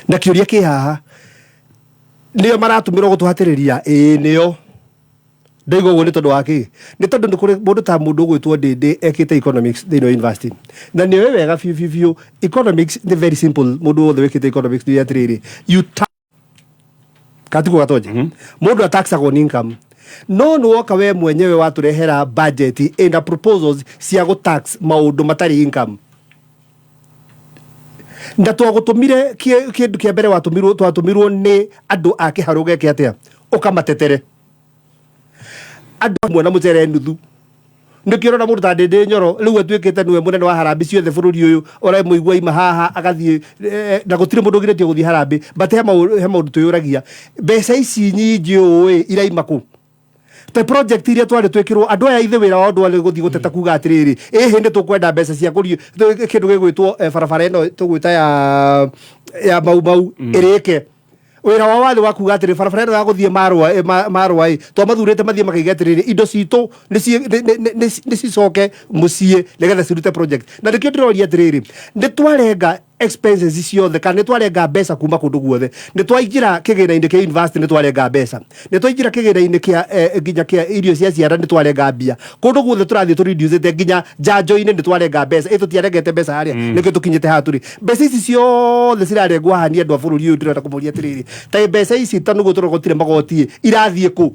[SPEAKER 5] na kĩũria kĩ haha, nĩo maratũmĩrwo gũtũhatĩrĩria? Ĩĩ, nĩo. Ndaigua ũguo nĩ tondũ wa kĩ? Nĩ tondũ nĩ kũrĩ mũndũ ta mũndũ ũgwĩtwo Ndĩndĩ ekĩte economics thĩinĩ wa university, na nĩ oĩ wega biũ biũ biũ economics nĩ very simple. Mũndũ wothe wĩkĩte economics nĩ atĩrĩrĩ, you tax katiguo Gatonye, mũndũ ataxagwo on income, no nĩ woka we mwenyewe watũrehera budget ĩna proposals cia gũtax maũndũ matarĩ income, na twagũtũmire kĩndũ kĩa mbere watũmirwo, twatũmirwo nĩ andũ a kĩharũ geke atĩa, ũkamatetere andũ amwe na mũcere nuthu. Nĩkĩo ũrona mũndũ ta Ndĩndĩ Nyoro rĩu atuĩkĩte nĩwe mũnene wa harambĩ ciothe bũrũri ũyũ. Ũramũigua ima haha agathiĩ, na gũtirĩ mũndũ ũgirĩtio gũthiĩ harambĩ, but he maũndũ twĩyũragia, mbeca ici nyingĩ ũũ ĩ iraima kũ? Te project iria twarĩ twĩkĩrwo andũ aya ithe wĩra wao ndwarĩ gũthiĩ gũteta kuga atĩrĩrĩ, ĩhĩ nĩ tũkwenda mbeca cia kũri kĩndũ gĩgwĩtwo barabara ĩno tũgwĩta ya Mau Mau ĩrĩke. Wĩra wao warĩ wa kuga atĩrĩ, barabara ĩno ya gũthiĩ Marũa Marũa ĩ twamathurĩte mathiĩ makaiga atĩrĩrĩ, indo citũ nĩ cicoke mũciĩ nĩgetha cirute project. Na nĩkĩo ndĩroria atĩrĩrĩ, nĩ twarenga expenses ciothe kana nĩ twarenga mbeca kuma kũndũ guothe? Nĩ twaingĩra kĩgĩna-inĩ kĩa university, nĩ twarenga mbeca. Nĩ twaingĩra kĩgĩna-inĩ kĩa nginya kĩa irio cia ciana, nĩ twarenga mbia. Kũndũ guothe tũrathiĩ tũreducĩte, nginya njanjo-inĩ nĩ twarenga mbeca. Ĩ tũtiarengete mbeca harĩa nĩkĩo tũkinyĩte haha tũrĩ? Mbeca ici ciothe cirarengwo haha nĩ andũ a bũrũri ũyũ. Ndĩrenda kũmũria atĩrĩrĩ, ta mbeca ici ta nĩguo tũrogotire magoti irathiĩ kũ?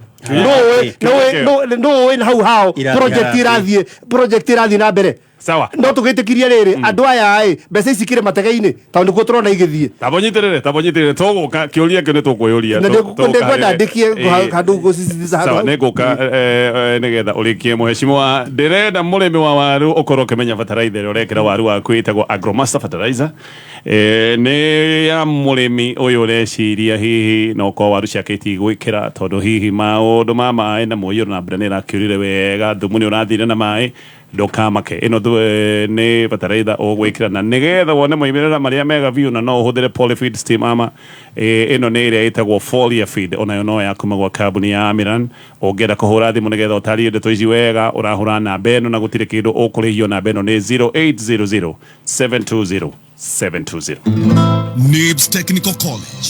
[SPEAKER 5] Nũĩ hau hao
[SPEAKER 1] Irathiĩ
[SPEAKER 5] project
[SPEAKER 1] harambee.
[SPEAKER 5] Irathiĩ project irathiĩ na mbere.
[SPEAKER 2] Sawa.
[SPEAKER 5] No tũgĩtĩkirie rĩrĩ, andũ aya ĩ mbeca ici kĩrĩ matege-inĩ tondũ nĩkuo tũrona igĩthiĩ.
[SPEAKER 2] Tabonyitĩrĩre, tabonyitĩrĩre, tũgũka kĩũria kĩu nĩ tũkwĩyũria.
[SPEAKER 5] Na ndĩkwenda ndĩkie handũ ngũsisitiza handũ
[SPEAKER 2] Sawa.
[SPEAKER 5] hau.
[SPEAKER 2] Nĩ ngũka nĩgetha ũrĩkie, mũhecimiwa. Ndĩrenda mũrĩmi wa waru ũkorwo ũkĩmenya bataraitha ĩrĩa ũrekĩra waru waku ĩtagwo Agromaster fertilizer. Nĩ ya mũrĩmi ũyũ ũreciria hihi no korwo waru ciake itigwĩkĩra tondũ hihi maũndũ ma maĩ na mũiyũro na mbura nĩ ĩrakiurire wega, thumu nĩ ũrathire na maĩ. Ndũkamake, ĩno nĩ bataraitha ũgwĩkĩra na nĩgetha wone moimĩrĩra marĩa mega biũ. Na no ũhũthĩre Polyfeed Steam ama ĩno nĩ ĩrĩa ĩtagwo Foliar Feed, onayo no ya kuma gwa kambuni ya Amiran. Ũngĩenda kũhũra thimũ nĩgetha ũtarie ndeto ici wega, ũrahũra namba ĩno na gũtirĩ kĩndũ ũkũrĩhio. Namba ĩno nĩ 0800 720 720.
[SPEAKER 6] NIBS Technical College.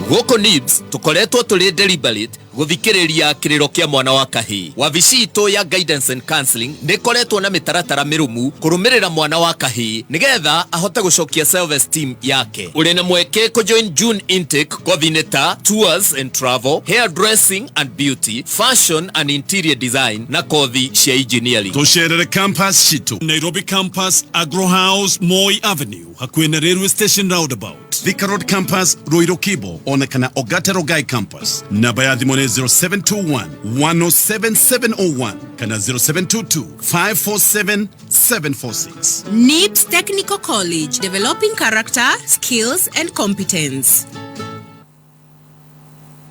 [SPEAKER 7] Gũkũ NIBS tũkoretwo tũrĩ deliberate gũthikĩrĩria kĩrĩro kĩa mwana wa kahĩĩ. Wabici itũ ya guidance and counseling nĩ ĩkoretwo na mĩtaratara mĩrũmu kũrũmĩrĩra mwana wa kahĩĩ nĩgetha ahote gũcokia self esteem yake. Ũrĩ na mweke kũjoin June intake kothi-inĩ ta tours and travel, hair dressing and beauty, fashion and interior design na kothi cia engineering.
[SPEAKER 6] Tũcerere campus citũ: Nairobi Campus, Agro House, Moi Avenue, hakuhĩ na Railway Station roundabout; Thika Road Campus, Ruiru Kibo, ona kana Ogata Rongai Campus. Namba ya thimũ nĩ 0721 107701 kana 0722 547 746.
[SPEAKER 8] NIBS Technical College, developing character, skills, and competence.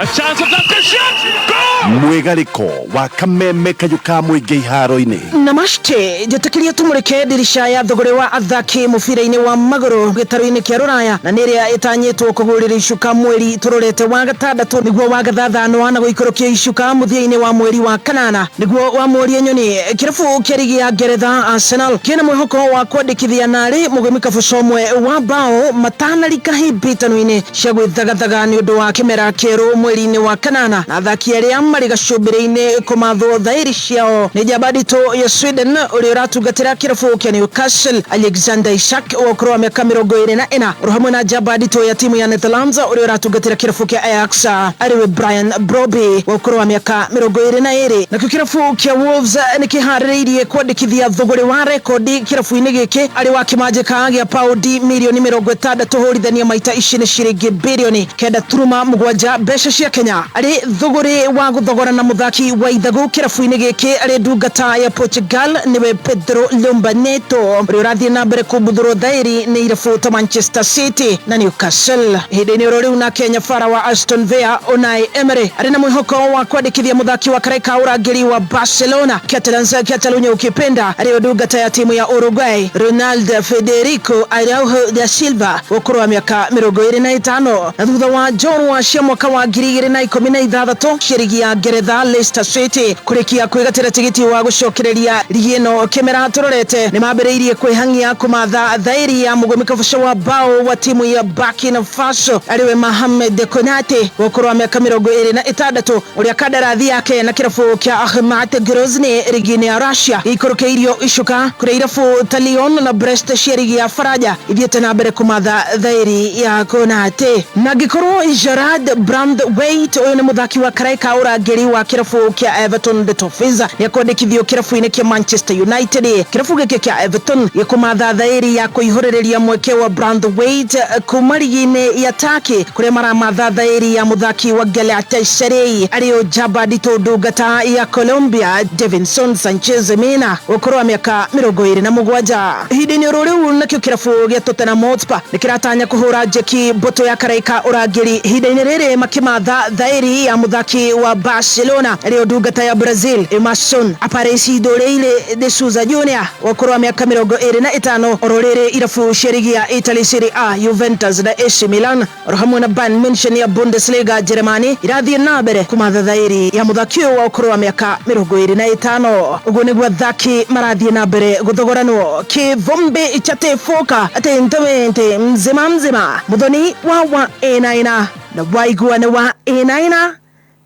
[SPEAKER 2] A chance of that shot! Goal!
[SPEAKER 9] Mwĩgarĩko wa kameme kayũ ka mũingĩ iharo-inĩ.
[SPEAKER 10] Namaste, njĩtĩkĩrie tumũrĩke ndirica ya thogore wa athaki mũbira-inĩ wa magũrũ gĩtarũ-inĩ kĩa rũraya, na nĩ ĩrĩa ĩtanyĩtwo kũgũrĩra icuka mweri tũrorete wa gatandatũ nĩguo wa gathathano na gũikũrũkia icuka mũthia-inĩ wa mweri wa kanana nĩguo wa mweri nyoni. Kĩrabu kĩa rigi ya Ngeretha Arsenal kĩna mwĩhoko wa kwandĩkithia narĩ mũgũmi kabuco ũmwe wa bao matanarika hĩmbĩtano-inĩ cia gwĩthagathaga nĩ ũndũ wa kĩmera kĩerũ mweri-inĩ wa kanana. Na athaki arĩa marĩ gacumbĩrĩ-inĩ kũmathwo thaĩri ciao nĩ njamba nditũ ya Sweden ũrĩa ũratungatĩra kĩrabu kĩa Newcastle Alexander Isak wa ũkũrũ wa mĩaka 24, oro hamwe na njamba nditũ ya timu ya Netherlands ũrĩa ũratungatĩra kĩrabu kĩa Ajax arĩwe Brian Brobbey wa ũkũrũ wa mĩaka 22. Nakĩo kĩrabu kĩa Wolves nĩ kĩharĩrĩirie kwandĩkithia thũgũrĩ wa rekondi kĩrabu-inĩ gĩkĩ arĩ wa kĩmanjĩka gĩa paundi mirioni 60, hũrithania maita ici nĩ ciringi birioni 9.7 mbeca cia Kenya, arĩ thũgũrĩ wa gũthogora na mũthaki wa ithagu kĩrabu-inĩ gĩkĩ arĩ ndungata ya Portugal nĩwe Pedro Lomba Neto ũrĩa ũrathiĩ na mbere kumbuthũrwo thaĩri nĩ irabu ta Manchester City na Newcastle. Ihinda-inĩ oro rĩu, nake nyabara wa Aston Villa Unai Emery arĩ na mwĩhoko wa kwandĩkithia mũthaki wa karaika ũrangĩri wa Barcelona, Catalans, Catalunya ukipenda, arĩyo ndungata ya timu ya Uruguay Ronald Federico Araujo da Silva wa ũkũrũ wa mĩaka 25. Na thutha wa njorua cia mwaka wa 2016 cia rigi ya Ngeretha Leicester City kũrĩkia kwĩgatĩra tigiti wa gũcokereria rigi ĩno kĩmera tũrorete, nĩ mambĩrĩirie kwĩhang'ia kũmatha thaĩri ya mũgũmi kabuco wa bao wa timu ya Burkina Faso arĩwe Mohamed Konate wa ũkũrũ wa mĩaka 26, ũrĩa kandarathi yake na kĩrabu kĩa Akhmat Grozny rigi-inĩ ya Russia ĩikũrũkĩirio icuka, kũrĩa irabu ta Lyon na Brest cia rigi ya Faranja ithiĩte na mbere kũmatha thaĩri ya Konate. Na angĩkorwo Gerard Branthwaite, ũyũ nĩ mũthaki wa karaika ũrangĩri wa kĩrabu kĩa Everton the Toffees, nĩ akwandĩkithio kĩrabu-inĩ kĩa Manchester United. Kĩrabu gĩkĩ kĩa Everton gĩkũmatha thaĩri ya kũihũrĩrĩria mweke wa Branthwaite kuma rigi-inĩ ya Turkey, kũrĩa maramatha thaĩri ya mũthaki wa Galatasaray arĩyo njamba nditũ ndungata ya Colombia Davinson Sanchez Mena ũkũrũ wa mĩaka 27. Ihinda-inĩ oro rĩu, nakĩo kĩrabu gĩa Tottenham Hotspur nĩ kĩratanya kũhũra njeki mbũtũ ya karaika ũrangĩri ihinda-inĩ rĩrĩ makĩmatha Kũmatha thaĩri ya mũthaki wa Barcelona rĩo ndungata ya Brazil Emerson Aparecido Leile de Souza Junior wa ũkũrũ wa mĩaka 25. Oro rĩrĩ irabu cia rigi ya Italy Serie A Juventus na AC Milan oro hamwe na Bayern Munchen ya Bundesliga Jeremani irathiĩ na mbere kũmatha thaĩri ya mũthaki ũyũ wa ũkũrũ wa mĩaka 25. Ũguo nĩguo athaki marathiĩ na mbere gũthogoranwo. Kĩvumbi chatĩbũka atĩntĩmĩntĩ mzima mzima mũthoni wa ĩnaina na waigua nĩ wa ĩnaina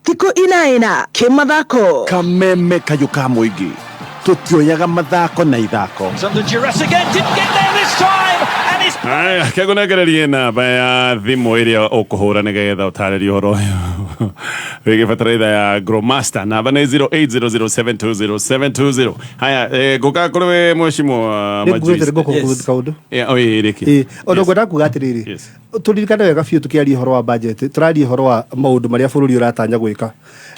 [SPEAKER 10] thikũ inaina kĩmathako.
[SPEAKER 9] Kameme kayũ ka mũingĩ, tũtioyaga mathako na ithako.
[SPEAKER 2] Aya, kegũnengererie namba ya thimũ ĩrĩa ũkũhũra nĩgetha ũtarĩrie ũhoro ũyũ wĩgiĩ bataraitha ya Gromaster. Namba nĩ 0800720720. Haya, ngũka kũrĩ we mheshimiwa.
[SPEAKER 5] Nĩ ngugĩte ngũkũ kaũndũ.
[SPEAKER 2] Yeah, oi, rĩki.
[SPEAKER 5] Ĩĩ, ũndũ ngwenda kuga atĩrĩrĩ, tũririkane wega biũ, tũkĩaria ũhoro wa budget tũraria ũhoro wa maũndũ marĩa bũrũri ũratanya gwĩka,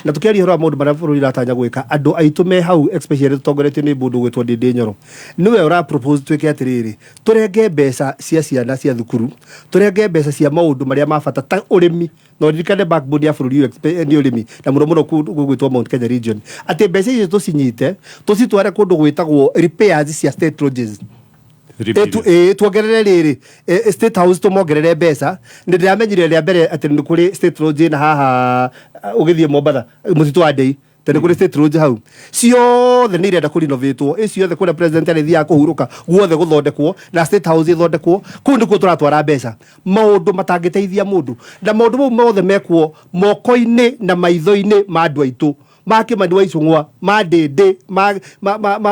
[SPEAKER 5] na tũkĩaria ũhoro wa maũndũ marĩa bũrũri ũratanya gwĩka, andũ aitũ me hau, especially tũtongoretio nĩ mũndũ ũgwĩtwo Ndĩndĩ Nyoro, nĩwe ũra propose twĩke atĩrĩrĩ, tũrenge mbeca cia ciana cia thukuru, tũrenge mbeca cia maũndũ marĩa ma bata ta ũrĩmi, na ũririkane backbone ya bũrũri ũyũ nĩ ũrĩmi, na mũno mũno kũndũ gũgwĩtwo Mount Kenya region, atĩ mbeca icio tũcinyite tũcitware kũndũ gwĩtagwo repairs cia state lodges. Ĩ, tuongerere rĩrĩ State House, tũmongerere mbeca. Nĩ ndĩramenyire rĩa mbere atĩ nĩ kũrĩ State Lodge na haha ũgĩthiĩ Mombatha, mũtitũ wa Ndei, tondũ nĩ kũrĩ State Lodge hau, ciothe nĩ irenda kũrinovatwo, ĩ ciothe kũrĩa president arĩthiaga kũhurũka guothe gũthondekwo na State House ĩthondekwo. Kũu nĩkuo tũratwara mbeca, maũndũ matangĩteithia mũndũ, na maũndũ mau mothe mekwo moko-inĩ na maitho-inĩ ma andũ aitũ, ma Kimani wa Icũng'wa, ma Ndĩndĩ, ma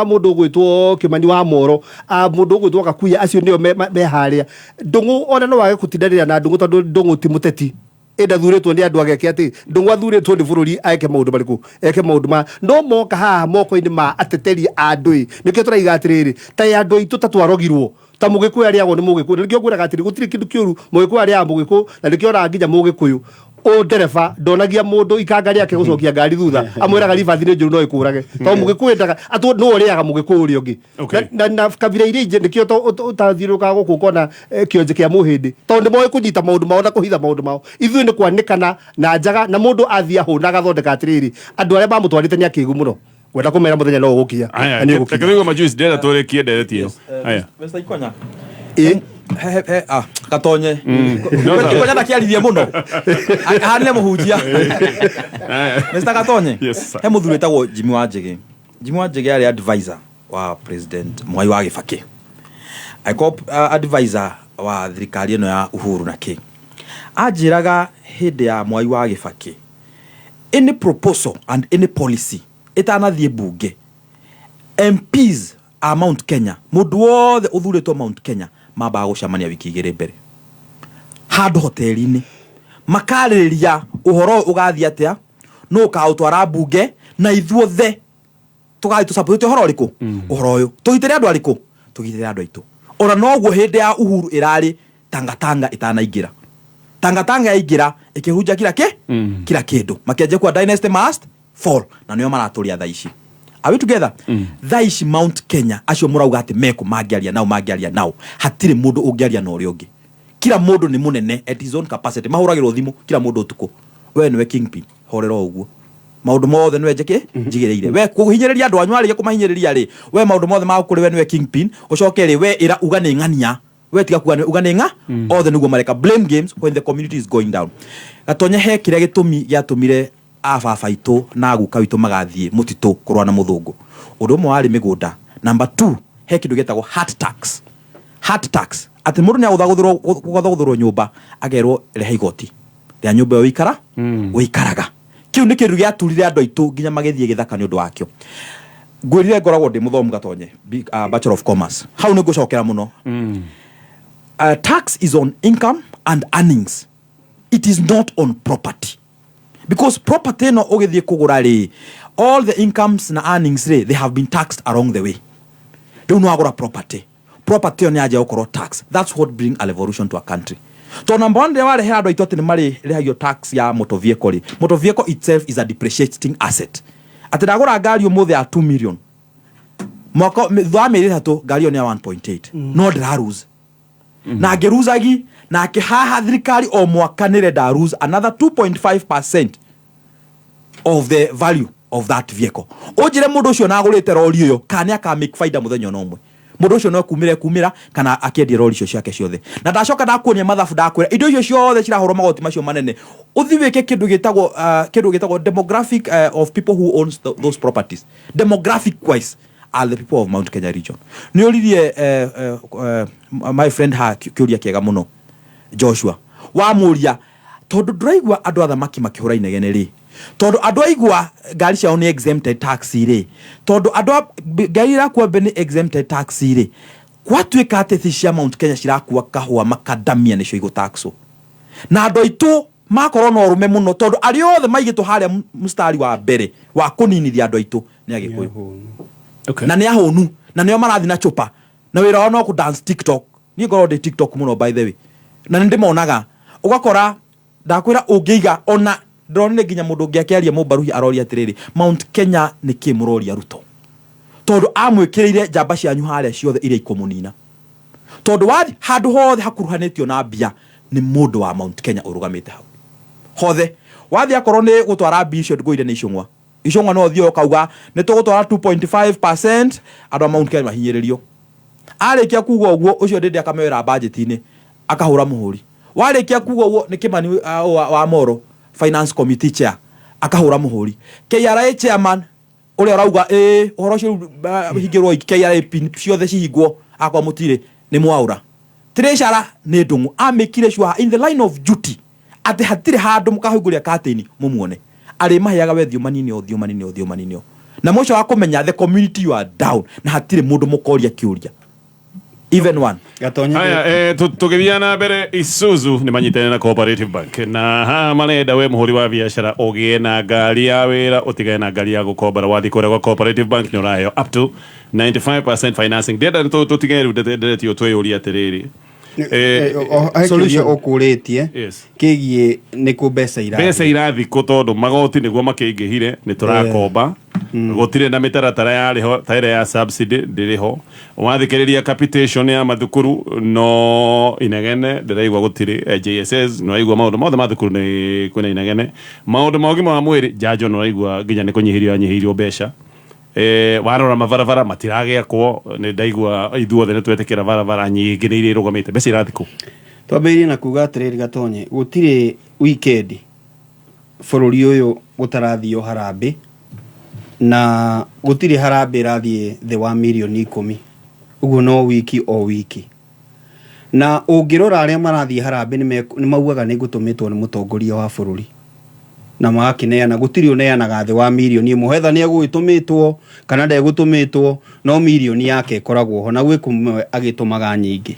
[SPEAKER 5] mũndũ ũgwĩtwo Kimani wa Moro, a mũndũ ũgwĩtwo Gakuya, acio nĩo me harĩa. Ndũng'ũ ona no wage gũtindanĩra na Ndũng'ũ, tondũ Ndũng'ũ ti mũteti, ĩnda thurĩtwo nĩ andũ ageke atĩ Ndũng'ũ athurĩtwo nĩ bũrũri eke maũndũ marĩkũ, eke maũndũ ma no moka haha moko-inĩ ma ateteri a andũ. Ĩ nĩkĩo tũraiga atĩrĩrĩ, ta andũ aitũ ta twarogirwo ta mũgĩkũyũ arĩagwo nĩ mũgĩkũyũ, na nĩkĩo ngwĩraga atĩrĩ, gũtirĩ kĩndũ kĩũru mũgĩkũyũ arĩaga mũgĩkũyũ, na nĩkĩo onaga nginya mũgĩkũyũ o ndereba ndonagia mũndũ ikanga rĩake gũcokia ngari thutha, amwĩraga ribathi nĩ njũru no ĩkũrage, tondũ mũgĩkũyũ endaga atũ nũ ũrĩaga mũgĩkũyũ ũrĩa ũngĩ. Na kabira iria ingĩ nĩkĩo ũtathiũrũrũkaga gũkũ ũkona kĩonje kĩa mũhĩndĩ, tondũ nĩ moĩ kũnyita maũndũ mao na kũhitha maũndũ mao. Ithuĩ nĩ kwanĩkana na njaga, na mũndũ athiĩ ahũna agathondeka atĩrĩrĩ, andũ arĩa mamũtwarĩte nĩ akĩgu mũno, ngwenda kũmera mũthenya no ũgũkinya.
[SPEAKER 2] Aya.
[SPEAKER 5] Na nĩ ũgũkinya.
[SPEAKER 2] Reke tũigue majuice, ndĩrenda tũrĩkie ndereti ĩyo. Aya.
[SPEAKER 3] Mr. Ikonya.
[SPEAKER 5] Ĩ.
[SPEAKER 3] He, he, he, ah, Gatonye.
[SPEAKER 2] No, sir.
[SPEAKER 3] Ikonya ndakiaririe muno. Ahanire muhunjia.
[SPEAKER 2] Aya.
[SPEAKER 3] Mr. Gatonye.
[SPEAKER 2] Yes, sir.
[SPEAKER 3] He muthuri wĩtagwo Jimmy Wanjigi. Jimmy Wanjigi arĩ advisor wa President Mwai wa Kibaki. Agĩkorwo advisor wa thirikari ĩno ya Uhuru na kĩ. Anjĩraga hĩndĩ ya Mwai wa Kibaki, any proposal and any policy ĩtanathiĩ bunge, MPs a Mount Kenya, mũndũ wothe ũthurĩtwo Mount Kenya, mambaga gũcemania wiki 2 mbere handũ hoteli-inĩ, makarĩrĩria ũhoro ũyũ ũgathiĩ atĩa, nũ ũkaũtwara mbunge, na ithuothe tũgathiĩ tũcapũrĩte ũhoro ũrĩkũ, ũhoro ũyũ tũgitĩre andũ arĩkũ, tũgitĩre andũ aitũ. Ona noguo hĩndĩ ya Uhuru ĩrarĩ tangatanga ĩtanaingĩra, tangatanga yaingĩra ĩkĩhunja kila kĩ kila kĩndũ, makĩanjia kuga dynasty must fall, na nĩo maratũria thaa ici. Are we together? Thaa ici Mount Kenya acio mũrauga atĩ mekũ mangĩaria nao, mangĩaria nao, hatirĩ mũndũ ũngĩaria na ũrĩa ũngĩ. Kila mũndũ nĩ mũnene at his own capacity. Mahũragĩrwo thimũ kila mũndũ ũtukũ, we nĩwe kingpin, horera o ũguo, maũndũ mothe nĩwe njĩkĩ njigĩrĩire, we kũhinyĩrĩria andũ anyu, warĩkia kũmahinyĩrĩria rĩ, we maũndũ mothe ma kũrĩ we nĩwe kingpin. Ũcoke rĩ, we ĩra uga nĩ ng'ania, we tiga kuga uga nĩ ng'a othe nĩguo mareka blame games when the community is going down. Gatonye, he kĩrĩa gĩtũmi gĩatũmire ababa aitũ na guka witũ magathiĩ mũtitũ kũrũa na mũthũngũ. Ũndũ ũmwe warĩ mĩgũnda. Number two, he kĩndũ gĩtagwo hut tax. Hut tax, atĩ mũndũ nĩ agũthagũthĩrwo nyũmba, akerwo rehe igoti rĩa nyũmba ĩyo wĩikara wĩikaraga. Kĩu nĩ kĩndũ gĩaturire andũ aitũ nginya magĩthiĩ gĩthaka nĩ ũndũ wakĩo. Ngwĩrire ngoragwo ndĩ mũthomu, Gatonye, Bachelor of Commerce. Hau nĩ ngũcokera mũno. Tax is on income and earnings, it is not on property, because property ĩno ũgĩthiĩ kũgũra rĩ, all the incomes na earnings rĩ, they have been taxed along the way. Rĩu nĩ wagũra property, property ĩyo nĩ yanjia gũkorwo tax. That's what bring a revolution to a country. To number one, rĩrĩa warehera andũ aitũ atĩ nĩ marĩrĩhagio tax ya motor vehicle rĩ, motor vehicle itself is a depreciating asset, atĩ ndagũra ngari ũmũthĩ ya 2 million, mwaka thutha wa mĩeri 3 ngari ĩyo nĩ ya 1.8, no ndĩra lose. Na ngĩruzagi nake haha thirikari o mwaka nĩrenda lose another 2.5% of the value of that vehicle. Ũnjĩre mũndũ ũcio nagũrĩte rori ĩyo kana nĩ aka make faida mũthenya ona ũmwe? Mũndũ ũcio no kumĩra kumĩra kana akĩendia rori icio ciake ciothe. Na ndacoka ndakuonia mathabu, ndakwĩra indo icio ciothe cirahũrwo magoti macio manene, ũthi wĩke kĩndũ gĩtagwo demographic of people who owns those properties. Demographic wise are the people of Mount Kenya region. Nĩ ũririe my friend ha kĩũria kĩega mũno, Joshua wamũria, tondũ ndũraigua andũ a thamaki makĩhũra inegene rĩ, tondũ andũ aigua ngari ciao nĩ exempted tax rĩ, tondũ andũ a ngari irakua mbe nĩ exempted tax rĩ, gwatuĩka atĩ thi cia Mount Kenya cirakua kahũa makadamia nĩcio igũtaxwo, na andũ aitũ makorwo na ũrũme mũno, tondũ arĩa othe maigĩtwo harĩa mstari wa mbere wa kũninithia andũ aitũ nĩ Agĩkũyũ. Na nĩ ahũnu, na nĩo marathiĩ na chupa na wĩra wao no kũ dance TikTok. Niĩ ngorwo ndĩ TikTok mũno, by the way, na nĩ ndĩmonaga. Ũgakora ndakwĩra ũngĩiga ona ndĩronire nginya mũndũ ũngĩ akĩaria mũmbaruhi aroria atĩrĩrĩ, Mount Kenya nĩ kĩ mũroria Ruto, tondũ amwĩkĩrĩire njamba cianyu harĩa ciothe iria ikũmũnina, tondũ wathi handũ hothe hakuruhanĩtio na mbia nĩ mũndũ wa Mount Kenya ũrũgamĩte hau hothe. Wathiĩ akorwo nĩ gũtwara mbia icio ngũire nĩ icũng'wa, icũng'wa no ũthiĩ ũkauga nĩ tũgũtwara 2.5%, andũ a Mount Kenya mahinyĩrĩrio. Arĩkia kuga ũguo, ũcio ndĩndĩ akamewĩra budget-inĩ akahũra mũhũri. Warĩkia kuga ũguo, nĩ Kĩmani wa Moro, finance committee chair, akahũra mũhũri. KRA chairman ũrĩa ũrauga ĩ ũhoro ũcio rĩu, hingĩrwo KRA pin ciothe cihingwo, akorwo mũtirĩ nĩ mwaũra. Treasurer nĩ Ndũng'ũ amĩkire sure in the line of duty atĩ hatirĩ handũ mũkahingũria curtain mũmuone arĩ maheaga we thiũ manini o thiũ manini o thiũ manini o na mũico wa kũmenya the community you are down, na hatirĩ mũndũ mũkoria kĩũria, even one.
[SPEAKER 1] Gatonya.
[SPEAKER 2] Haya, tũgĩthiĩ na mbere, Isuzu nĩ manyitanĩire na Cooperative Bank, na haha marenda we mũhũri wa biacara ũgĩe na ngari ya wĩra, ũtigane na ngari ya gũkombora. Wathiĩ kũrĩa gwa Cooperative Bank nĩ ũraheo up to 95% financing. Ndĩrenda tũtige rĩu nderetio twĩyũrie atĩrĩrĩ.
[SPEAKER 1] He kĩũria ũkũrĩtie kĩgiĩ nĩ kũ mbeca irathiĩ.
[SPEAKER 2] Mbeca irathi kũ? Tondũ magoti nĩguo makĩingĩhire, nĩ tũrakomba, gũtirĩ na mĩtaratara yarĩ ho ta ĩrĩa ya subsidy ndĩrĩ ho. Wathikĩrĩria capitation ya mathukuru no inegene ndĩraigua gũtirĩ. JSS nĩ waigua maũndũ mothe ma thukuru nĩ kwĩna inegene, maũndũ ma ũgima wa mwĩrĩ, njanjo nĩ waigua nginya nĩ kũnyihĩrio yanyihĩirio mbeca. Warora mabarabara matiragĩakwo, nĩ ndaigua ithuothe nĩ twetĩkĩra barabara nyingĩ nĩ iria irũgamĩte. Mbeca irathi kũ?
[SPEAKER 1] Twambĩrĩrie na kuga atĩrĩrĩ, Gatonye, gũtirĩ weekend bũrũri ũyũ gũtarathio harambĩ, na gũtirĩ harambĩ ĩrathiĩ thĩ wa mirioni 10 ũguo, no wiki o wiki. Na ũngĩrora arĩa marathiĩ harambĩ nĩ maugaga nĩ ngũtũmĩtwo nĩ mũtongoria wa bũrũri, na magakĩneana gũtirĩ ũneanaga thĩ wa mirioni 1, hetha nĩ egũgĩtũmĩtwo kana ndegũtũmĩtwo, no mirioni yake ĩkoragwo ho, na gwĩ kũmwe agĩtũmaga nyingĩ.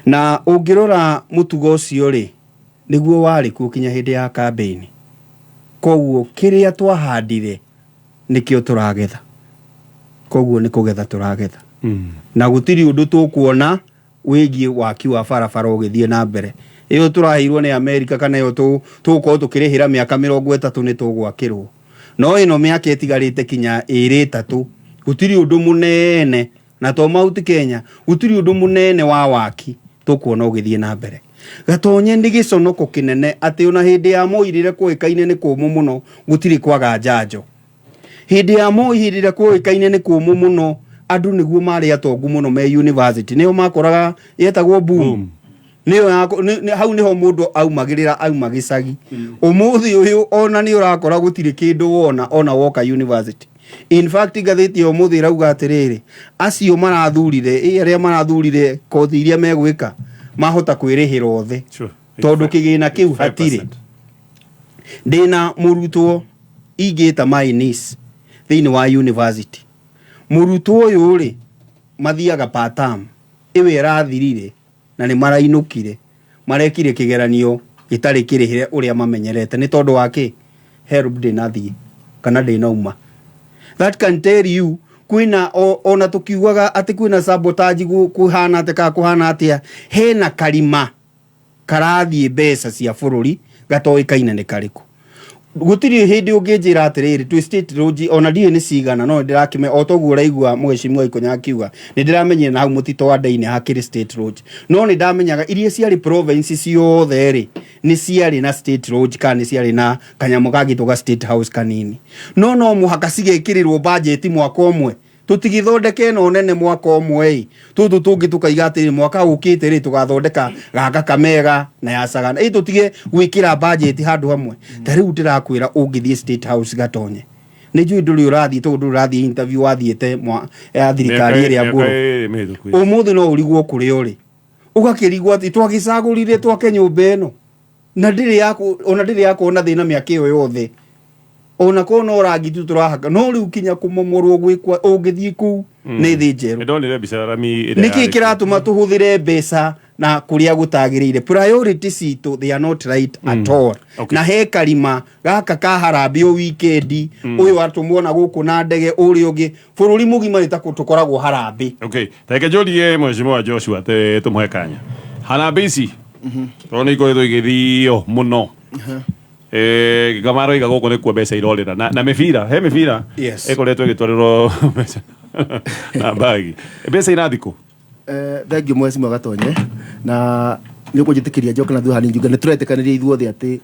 [SPEAKER 1] Na ũngĩrora mũtugo ũcio rĩ, nĩguo warĩ kuo kinya hĩndĩ ya kambĩini. Koguo kĩrĩa twahandire nĩkĩo tũragetha, koguo nĩ kũgetha tũragetha, na gũtirĩ ũndũ tũkuona wĩgiĩ waki wa barabara ũgĩthiĩ na mbere. Ĩyo tũraheirwo nĩ Amerika kana ĩyo tũgũkorwo tũkĩrĩhĩra mĩaka 30 nĩ tũgwakĩrwo, no ĩno mĩaka ĩtigarĩte kinya ĩrĩ ĩtatũ, gũtirĩ ũndũ mũnene na to Mount Kenya, gũtirĩ ũndũ mũnene wa waki tũkuona ũgĩthiĩ na mbere. Gatonye, nĩ gĩconoko kĩnene atĩ ona hĩndĩ ya Moi rĩrĩa kũĩkaine nĩ kũmũ mũno, gũtirĩ kwaga njanjo. Hĩndĩ ya Moi, hĩndĩ ĩrĩa kũĩkaine nĩ kũmũ mũno, andũ nĩguo marĩ atongu mũno me university nĩo makoraga yetagwo boom, nĩyo hau nĩho mũndũ aumagĩrĩra auma gĩcagi. Ũmũthĩ ũyũ ona nĩ ũrakora gũtirĩ kĩndũ wona ona woka university. In fact, ngathĩti ya ũmũthĩ ĩrauga atĩrĩrĩ, acio marathurire ĩ arĩa marathurire kothi iria megwĩka mahota kwĩrĩhĩra othe, tondũ kĩgĩna kĩu hatirĩ. Ndĩna mũrutwo ingĩta my niece thĩinĩ wa university. Mũrutwo ũyũ rĩ, mathiaga per term ĩyo ĩrathirire na nĩ marainũkire, marekire kĩgeranio gĩtarĩ kĩrĩhĩre ũrĩa mamenyerete. Nĩ tondũ wa kĩ? HELB ndĩnathiĩ kana ndĩnauma. That can tell you kwĩna ona tũkiugaga atĩ kwĩna sabotage, kũhana atĩ kana kũhana atĩa, hena karima karathiĩ mbeca cia bũrũri gatoĩkaine nĩ karĩkũ. Gũtirĩ hĩndĩ ũngĩnjĩra atĩrĩrĩ, twĩ state lodge, ona ndiũĩ nĩ cigana, no nĩndĩrakĩme o toguo ũraigua mheshimiwa Ikonya akiuga, nĩndĩramenyire na hau mũtito wa Ndei nĩ hakĩrĩ state lodge, no nĩndamenyaga iria ciarĩ province ciothe rĩ, nĩ ciarĩ na state lodge kana nĩ ciarĩ na kanyamũ kangĩtwo ga state house kanini, no no mũhaka cigekĩrĩrwo budget mwaka ũmwe. Tũtigĩthondeke ĩno nene mwaka ũmwe ĩ, tũtũ tũngĩ tũkaiga atĩrĩ, mwaka ũkĩte rĩ, tũgathondeka gaka kamega na ya Sagana ĩ, tũtige gwĩkĩra budget handũ hamwe. Ta rĩu ndĩrakwĩra, ũngĩthiĩ state house Gatonye, nĩ njũĩ ndũrĩ ũrathiĩ, tondũ ndũrĩ ũrathiĩ interview wathiĩte ya thirikari ĩrĩa ngũrũ.
[SPEAKER 2] Mĩaka mĩhĩtũku.
[SPEAKER 1] Ũmũthĩ no ũrigwo kũrĩa ũrĩ, ũgakĩrigwo atĩ twagĩcagũrire twake nyũmba ĩno na ndĩrĩ yaku, ona ndĩrĩ yakorwo na thĩna mĩaka ĩyo yothe, ona korwo no rangi tu tũrahaka, no rĩu kinya kũmomorwo gwĩkwa, ũngĩthiĩ kũu nĩ thĩ njerũ.
[SPEAKER 2] Nĩndonire mbica rami ĩrĩa
[SPEAKER 1] Nĩkĩ
[SPEAKER 2] yarĩ.
[SPEAKER 1] Kĩratũma tũhũthĩre mbeca na kũrĩa gũtagĩrĩire? Priority citũ, they are not right at all. Na he karima gaka ka harambĩ o weekend, ũyũ atũmwo na gũkũ na ndege, ũrĩa ũngĩ, bũrũri mũgima nĩ ta tũkoragwo harambĩ.
[SPEAKER 2] Okay, reke njũrie mheshimiwa Joshua te tũmũhe kanya. Harambĩ ici tondũ nĩ ikoretwo igĩthio mũno, gĩkamaroiga gũkũ nĩkuo mbeca irorĩra na mĩbira, he mĩbira ĩkoretwo ĩgĩtwarĩrwo mbeca na mbagi, mbeca irathiĩ kũ?
[SPEAKER 4] Thank you, mheshimiwa Gatonye, na nĩ ũkũnjĩtĩkĩria njoke na thutha hanini njuge nĩ tũretĩkanĩria ithuothe atĩ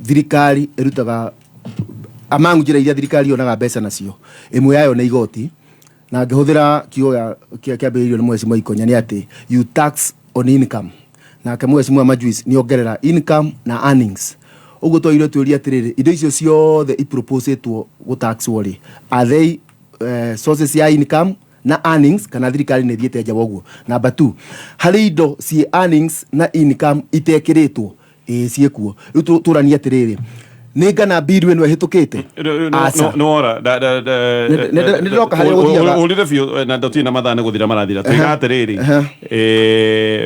[SPEAKER 4] thirikari ĩrutaga, among njĩra iria thirikari yonaga mbeca nacio, ĩmwe yayo nĩ igoti. Na ngĩhũthĩra kiugo kĩambĩrĩirio nĩ mheshimiwa Ikonya, nĩ atĩ you tax on income, nake mheshimiwa Majuice nĩ ongerera income na earnings. Ũguo twagĩrĩirwo twĩrie atĩrĩrĩ, indo icio ciothe iproposĩtwo gũtaxwo rĩ, are they sources ya income na earnings, kana thirikari nĩ ĩthiĩte nja wa ũguo? Number two, harĩ indo ciĩ earnings na income itekĩrĩtwo? Ĩĩ, ciĩkuo. Rĩu tũranie atĩrĩrĩ, nĩ ngana bill ĩno ĩhĩtũkĩte? Aca.
[SPEAKER 2] Nĩwora.
[SPEAKER 4] Nĩ ndĩroka harĩa ũgũthiaga.
[SPEAKER 2] Ũrire biũ na ndũtirĩ na mathaa, nĩ gũthira marathira. Tuiga atĩrĩrĩ,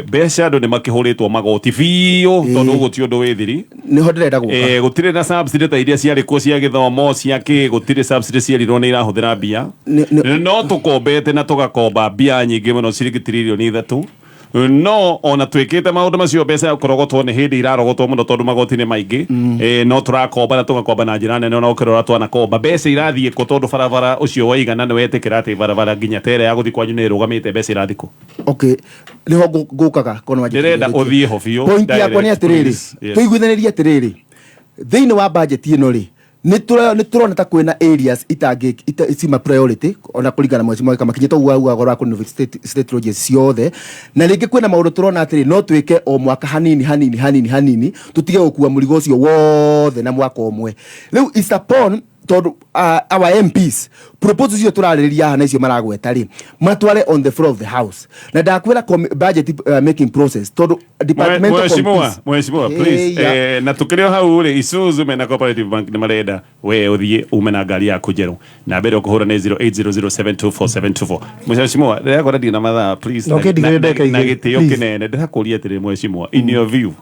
[SPEAKER 2] mbeca andũ nĩ makĩhũrĩtwo magoti biũ, tondũ ũguo ti ũndũ wĩ thiri.
[SPEAKER 4] Nĩho ndĩrenda gũka.
[SPEAKER 2] Gũtirĩ na subsidy ta iria ciarĩ kuo cia gĩthomo cia kĩ, gũtirĩ subsidy cierirwo nĩ irahũthĩra mbia, no tũkombete na tũgakomba mbia nyingĩ mũno, ciringi 3 tiririoni, no ona twĩkĩte maũndũ macio, mbeca ya kũrogotwo nĩ hĩndĩ irarogotwo mũno, tondũ magoti nĩ maingĩ. No tũrakomba na tũgakomba na njĩra nene. Ona ũkĩrora twanakomba, mbeca irathiĩ kũ? Tondũ barabara ũcio waigana nĩ wetĩkĩra atĩ barabara nginya tere ya gũthiĩ kwanyu nĩ ĩrũgamĩte, mbeca irathiĩ kũ?
[SPEAKER 4] Okay, nĩho ngũkaga kono.
[SPEAKER 2] Ndĩrenda ũthiĩ ho biũ.
[SPEAKER 4] Point yakwa nĩ
[SPEAKER 2] direct,
[SPEAKER 4] atĩrĩrĩ,
[SPEAKER 2] please. Yes.
[SPEAKER 4] tũiguithanĩrie atĩrĩrĩ, thĩinĩ wa budget ĩno rĩ, nĩ tũrona ta kwĩna areas itangĩ cima priority, ona kũringana na mheshimiwa Kamakinya ũguo auga ũhoro wa kũ state lodges ciothe, na rĩngĩ kwĩna maũndũ tũrona atĩrĩ, no twĩke o mwaka hanini hanini hanini hanini, tũtige gũkua mũrigo ũcio wothe na mwaka ũmwe. Rĩu it's upon tondũ our MPs, proposal icio tũrarĩrĩria haha na icio maragweta rĩ, matware on the floor of the house. Na ndakwĩra budget making process, tondũ departmental
[SPEAKER 2] Mheshimiwa,
[SPEAKER 4] committees.
[SPEAKER 2] mheshimiwa, please.
[SPEAKER 4] Hey,
[SPEAKER 2] Na tukĩrĩ o hau rĩ, Isuzu mena Cooperative Bank nĩ marenda we ũthiĩ ume na ngari yaku njerũ. Na mbere ũkũhũra nĩ 0800724724. Mheshimiwa, ndĩrakora ndirĩ na mathaa, please.
[SPEAKER 5] No, kĩndigĩrĩre ndagĩka
[SPEAKER 2] Na
[SPEAKER 5] igĩrĩ,
[SPEAKER 2] gĩtĩo
[SPEAKER 5] please.
[SPEAKER 2] kĩnene ndĩrakũria atĩrĩrĩ, mheshimiwa, in your view,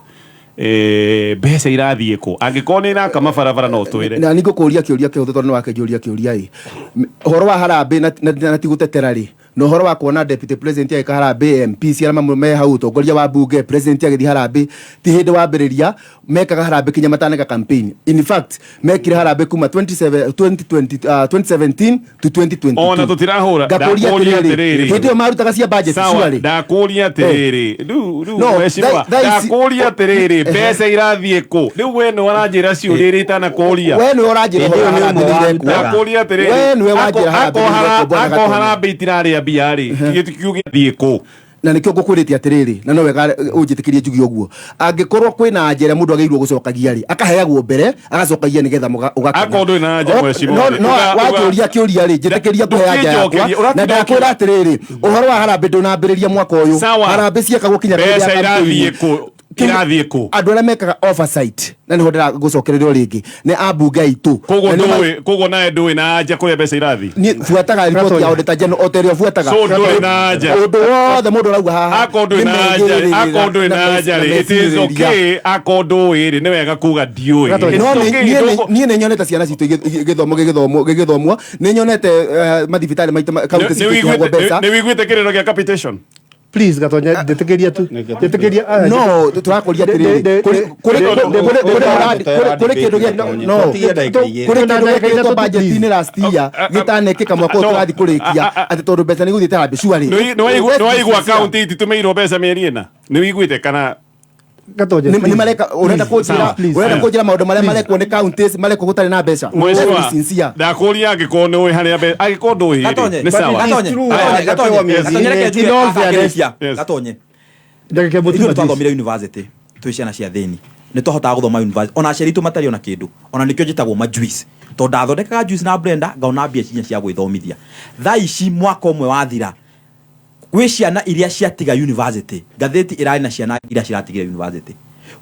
[SPEAKER 2] mbeca irathiĩ kũ? Angĩkorwo nĩ iraka mabarabara, no twĩre.
[SPEAKER 4] Na nĩ ngũkũria kĩũria kĩhũthũ, tondũ nĩ wakĩnjũria kĩũria ĩ, ũhoro wa harambĩ na ti gũtetera rĩ, na ũhoro wa kuona deputy president agĩka harambĩ, MP ciarĩa mamwe me hau, ũtongoria wa bunge, president agĩthiĩ harambĩ, ti hĩndĩ wambĩrĩria mekaga harambĩ kinya mataneka campaign. In fact, mekire harambĩ kuma 27 2020, 2017 to 2022.
[SPEAKER 2] Ona tũtirahũra.
[SPEAKER 4] Ngakũria
[SPEAKER 2] Ndakũria
[SPEAKER 4] atĩrĩrĩ,
[SPEAKER 2] atĩrĩrĩ.
[SPEAKER 4] hĩndĩ ĩyo marutaga cia budget
[SPEAKER 2] Sawa,
[SPEAKER 4] surely.
[SPEAKER 2] ndakũria atĩrĩrĩ, rĩu
[SPEAKER 4] No,
[SPEAKER 2] mheshimiwa,
[SPEAKER 4] thaa ici-
[SPEAKER 2] ndakũria atĩrĩrĩ, mbeca irathiĩ kũ? Rĩu we nĩ ũranjĩra ciũria iria itanakũria.
[SPEAKER 4] We nĩwe ũranjĩra
[SPEAKER 1] Hĩndĩ
[SPEAKER 4] ũhoro
[SPEAKER 1] ĩyo
[SPEAKER 4] wa
[SPEAKER 1] nĩ
[SPEAKER 4] harambĩ
[SPEAKER 1] ũmwe
[SPEAKER 4] nĩ
[SPEAKER 1] wa
[SPEAKER 4] irekwo.
[SPEAKER 2] Ndakũria atĩrĩrĩ,
[SPEAKER 4] We nĩwe wanjĩra harambĩ nĩ irekwo, bwana
[SPEAKER 2] ako
[SPEAKER 4] Gatonye.
[SPEAKER 2] harambĩ itirarĩa mbia rĩ, kiuge thiĩ kũ?
[SPEAKER 4] Na nĩkĩo ngũkwĩrĩte atĩrĩrĩ, na no wega ũnjĩtĩkĩrie njuge ũguo, angĩkorwo kwĩna anja ĩrĩa mũndũ agĩrĩirwo gũcokagia rĩ, akaheagwo mbere agacokagia nĩgetha ũgakena.
[SPEAKER 2] Akorwo ndũrĩ na anja, mheshimiwa,
[SPEAKER 4] No wanjũria kĩũria rĩ, njĩtĩkĩria ngũhe anja yakwa.
[SPEAKER 2] Ndũkĩnjokerie,
[SPEAKER 4] Na
[SPEAKER 2] ũratinda
[SPEAKER 4] ndakwĩra atĩrĩrĩ, ũhoro wa harambĩ ndũnambĩrĩria mwaka ũyũ.
[SPEAKER 2] Sawa.
[SPEAKER 4] Harambĩ ciekagwo kinya hĩndĩ ya
[SPEAKER 2] Mbeca irathiĩ
[SPEAKER 4] campaign.
[SPEAKER 2] kũ? Irathiĩ kũ?
[SPEAKER 4] Andũ arĩa mekaga oversight, na nĩho ndĩragũcokereria o rĩngĩ, nĩ ambunge aitũ.
[SPEAKER 2] Koguo
[SPEAKER 4] Na nĩo
[SPEAKER 2] ndũĩ, koguo nawe ndũĩ na anja kũrĩa mbeca irathiĩ.
[SPEAKER 4] Niĩ buataga riboti ya auditor general o ta ĩrĩa ũbuataga.
[SPEAKER 2] So ndũrĩ na anja.
[SPEAKER 4] Ũndũ wothe mũndũ arauga haha
[SPEAKER 2] Akorwo ndũrĩ
[SPEAKER 4] nĩ
[SPEAKER 2] na anja,
[SPEAKER 4] megĩrĩrĩra
[SPEAKER 2] akorwo ndũrĩ
[SPEAKER 4] na
[SPEAKER 2] na anja rĩ, it is
[SPEAKER 4] mecirĩrĩria.
[SPEAKER 2] okay. Akorwo ndũĩ rĩ, nĩ wega kuga ndiũĩ. It's
[SPEAKER 4] No
[SPEAKER 2] okay,
[SPEAKER 4] niĩ nĩ nyonete ciana citũ igĩthomwo gĩgĩthomwo, nĩ nyonete mathibitarĩ maitũ kaunti
[SPEAKER 2] Nĩ
[SPEAKER 4] citũ ikĩheagwo mbeca.
[SPEAKER 2] Nĩ wĩiguĩte kĩrĩro gĩa capitation?
[SPEAKER 5] Please, Gatonya, njĩtĩkĩria tu, njĩtĩkĩria, ah,
[SPEAKER 4] No tũrakũria atĩrĩrĩ, kũrĩ kĩndũ gĩa no kũrĩ kĩndũ gĩkĩrĩtwo budget-inĩ last year gĩtanekĩka mwaka ũyũ tũrathiĩ kũrĩkia, atĩ tondũ mbeca nĩ igũthiĩte harambee surely?
[SPEAKER 2] Nĩ waigua kaunti ititũmĩirwo mbeca mĩeri 4, nĩ wiguĩte kana?
[SPEAKER 5] Gatonya,
[SPEAKER 4] Nĩ mareka, ũrenda kũnjĩra,
[SPEAKER 5] Please.
[SPEAKER 4] ũrenda kũnjĩra maũndũ marĩa marekwo nĩ counties marekwo gũtarĩ na mbeca?
[SPEAKER 2] Mheshimiwa,
[SPEAKER 4] Let's be sincere.
[SPEAKER 2] Ndakũria angĩkorwo nĩ ũĩ harĩa mbeca, angĩkorwo ndũĩ rĩ,
[SPEAKER 3] Gatonye,
[SPEAKER 2] nĩ sawa.
[SPEAKER 3] Gatonye, Gatonye, Gatonye, Gatonye, reke njuge
[SPEAKER 5] In all
[SPEAKER 3] haha
[SPEAKER 5] fairness.
[SPEAKER 3] ngĩrĩkia.
[SPEAKER 2] Yes.
[SPEAKER 3] Gatonye,
[SPEAKER 5] Ndagĩka ĩmwe tu,
[SPEAKER 3] ithuĩ nĩ
[SPEAKER 5] please.
[SPEAKER 3] twathomire university twĩ ciana cia thĩni, nĩ twahotaga gũthoma university ona aciari aitũ matarĩ ona kĩndũ. Ona nĩkĩo njĩtagwo majuice, tondũ ndathondekaga juice na blender ngaona mbia cinya cia gwĩthomithia. Thaa ici mwaka ũmwe wathira, gwĩ ciana iria ciatiga university. Ngathĩti ĩrarĩ na ciana iria ciratigire university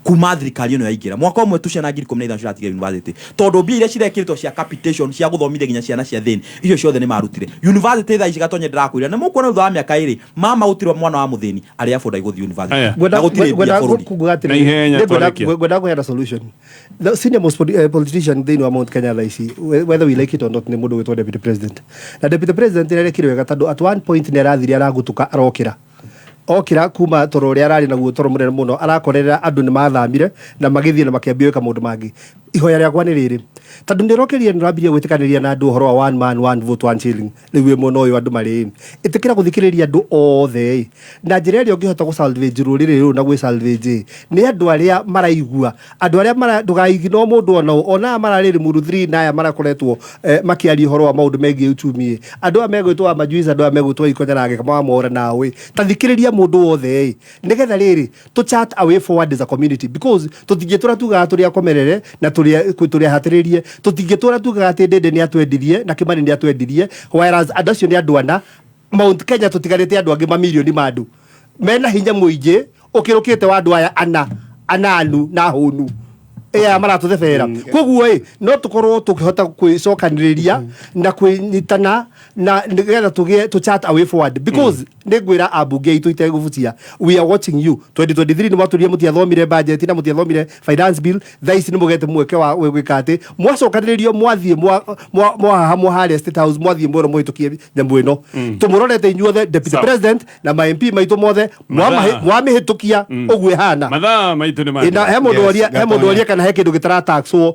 [SPEAKER 3] kuma thirikari ĩno yaingĩra, mwaka ũmwe tu, ciana 15,000 ciratigire university, tondũ mbia iria cirekĩrĩtwo cia capitation cia gũthomithia nginya ciana cia thĩni, icio ciothe nĩ marutire university. Thaa ici, Gatonye, ndĩrakwĩra nĩ mũkuona thutha wa mĩaka 2, mama gũtirĩ mwana wa mũthĩni arĩa afford gũthiĩ university.
[SPEAKER 2] Aya.
[SPEAKER 3] Na gũtirĩ mbia
[SPEAKER 5] Ngwenda
[SPEAKER 3] bũrũri.
[SPEAKER 5] kuga atĩrĩrĩ,
[SPEAKER 2] Na ihenya
[SPEAKER 5] nĩngwenda-
[SPEAKER 2] twarĩkia.
[SPEAKER 5] Ngwenda kũheana solution. The senior most politician thĩinĩ wa Mount Kenya thaa ici, whether we like it or not, nĩ mũndũ gwĩtwo deputy president. Na deputy president nĩ arekire wega, tondũ at one point nĩ arathire aragũtũka, arokĩra okĩra kuma toro ũrĩa ararĩ naguo, toro mũnene mũno, arakorerera andũ nĩ mathamire na magĩthiĩ na makĩambia gwĩka maũndũ mangĩ. Ihoya rĩakwa nĩ rĩrĩ, tondũ nĩ ũrokĩrire, nĩ ũrambirie gwĩtĩkanĩria na andũ ũhoro wa one man one vote one shilling, rĩu wĩ mwena ũyũ andũ marĩ, ĩtĩkĩra gũthikĩrĩria andũ othe ĩ. Na njĩra ĩrĩa ũngĩhota gũ salvage rũrĩrĩ rũrũ na gwĩ salvage ĩ, nĩ andũ arĩa maraigua, andũ arĩa mara ndũgaigino mũndũ ona ũ, ona aya mararĩ Limuru 3 na aya marakoretwo makĩaria ũhoro wa maũndũ megiĩ uchumi ĩ. Andũ aya megwĩtwo wa majuice, andũ aya megwĩtwo Ikonya na Gĩkama wa Mwaũra nawe, ta thikĩrĩria mũndũ wothe ĩ, nĩgetha rĩrĩ tũ chart a way forward as a community, because tũtingĩtũra tugaga tũrĩ akomerere na tũrĩ ahatĩrĩrie. Tũtingĩtũra tugaga atĩ Ndĩndĩ nĩ atwendirie na Kĩmani nĩ atwendirie, whereas andũ acio nĩ andũ ana Mount Kenya. Tũtigarĩte andũ angĩ mamirioni ma andũ mena hinya mũingĩ ũkĩrũkĩte wa andũ aya ana ananu na hũnu aya maratũthebera. Koguo ĩ, no tũkorwo tũkĩhota kwĩcokanĩrĩria na kwĩnyitana na nĩgetha tũgĩe to chart a way forward, because nĩ ngwĩra ambunge aitũ itegũbucia, we are watching you. 2023 nĩ mwatũrire mũtiathomire budget na mũtiathomire finance bill. Thaa ici nĩ mũgete mweke wa gwĩka atĩ mwacokanĩrĩrio, mwathiĩ mwahaha mwaharĩa State House, mwathiĩ mwero mũhĩtũkie nyamũ ĩno tũmũrorete inyuothe, deputy
[SPEAKER 2] Sawa.
[SPEAKER 5] president na ma MP maitũ mothe.
[SPEAKER 2] Mathaa.
[SPEAKER 5] Mwamĩhĩtũkia ũguo ĩhana.
[SPEAKER 2] Mathaa maitũ nĩ
[SPEAKER 5] Ĩ, na he mũndũ
[SPEAKER 1] Yes,
[SPEAKER 5] oria, he mũndũ
[SPEAKER 1] Gatonya.
[SPEAKER 5] oria kana he kĩndũ gĩtarataxwo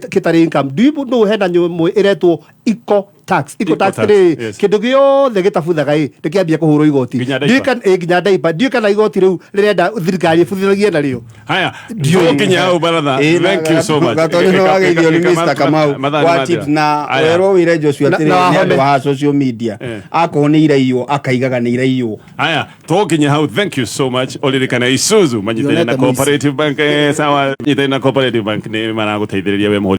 [SPEAKER 5] gĩtarĩ income. Do you know hena nyamũ ĩretwo eco tax? Eco
[SPEAKER 2] Eco
[SPEAKER 5] tax
[SPEAKER 2] tax,
[SPEAKER 5] rĩ,
[SPEAKER 2] yes.
[SPEAKER 5] kĩndũ gĩothe gĩtabuthaga ĩ nĩkĩambia kũhũrwo igoti.
[SPEAKER 2] Nginya
[SPEAKER 5] Ndiũĩ
[SPEAKER 2] diaper.
[SPEAKER 5] Nginya diaper. Ndiũĩ kana igoti rĩu rĩrenda thirikari ĩbutithagie narĩo.
[SPEAKER 2] Haya, tũkinya hau baratha. Thank you so much.
[SPEAKER 1] Gatonyo nĩ wageithio nĩ Mr. Kamau
[SPEAKER 2] Mathaa nĩ
[SPEAKER 1] wa
[SPEAKER 2] mathira.
[SPEAKER 1] tips na
[SPEAKER 2] Aya.
[SPEAKER 1] werwo wĩre Joshua atĩrĩ,
[SPEAKER 5] Na
[SPEAKER 1] nĩ
[SPEAKER 5] wahome.
[SPEAKER 1] andũ a social media, akorwo nĩ iraiywo akaigaga nĩ iraiywo.
[SPEAKER 2] Haya, tũkinya hau, thank you so much. Ũririkane Isuzu manyitĩrĩire na
[SPEAKER 4] Yonete mũici.
[SPEAKER 2] Cooperative Bank, sawa, manyitĩrĩire na Cooperative Bank nĩ maragũteithĩrĩria we mũhũri.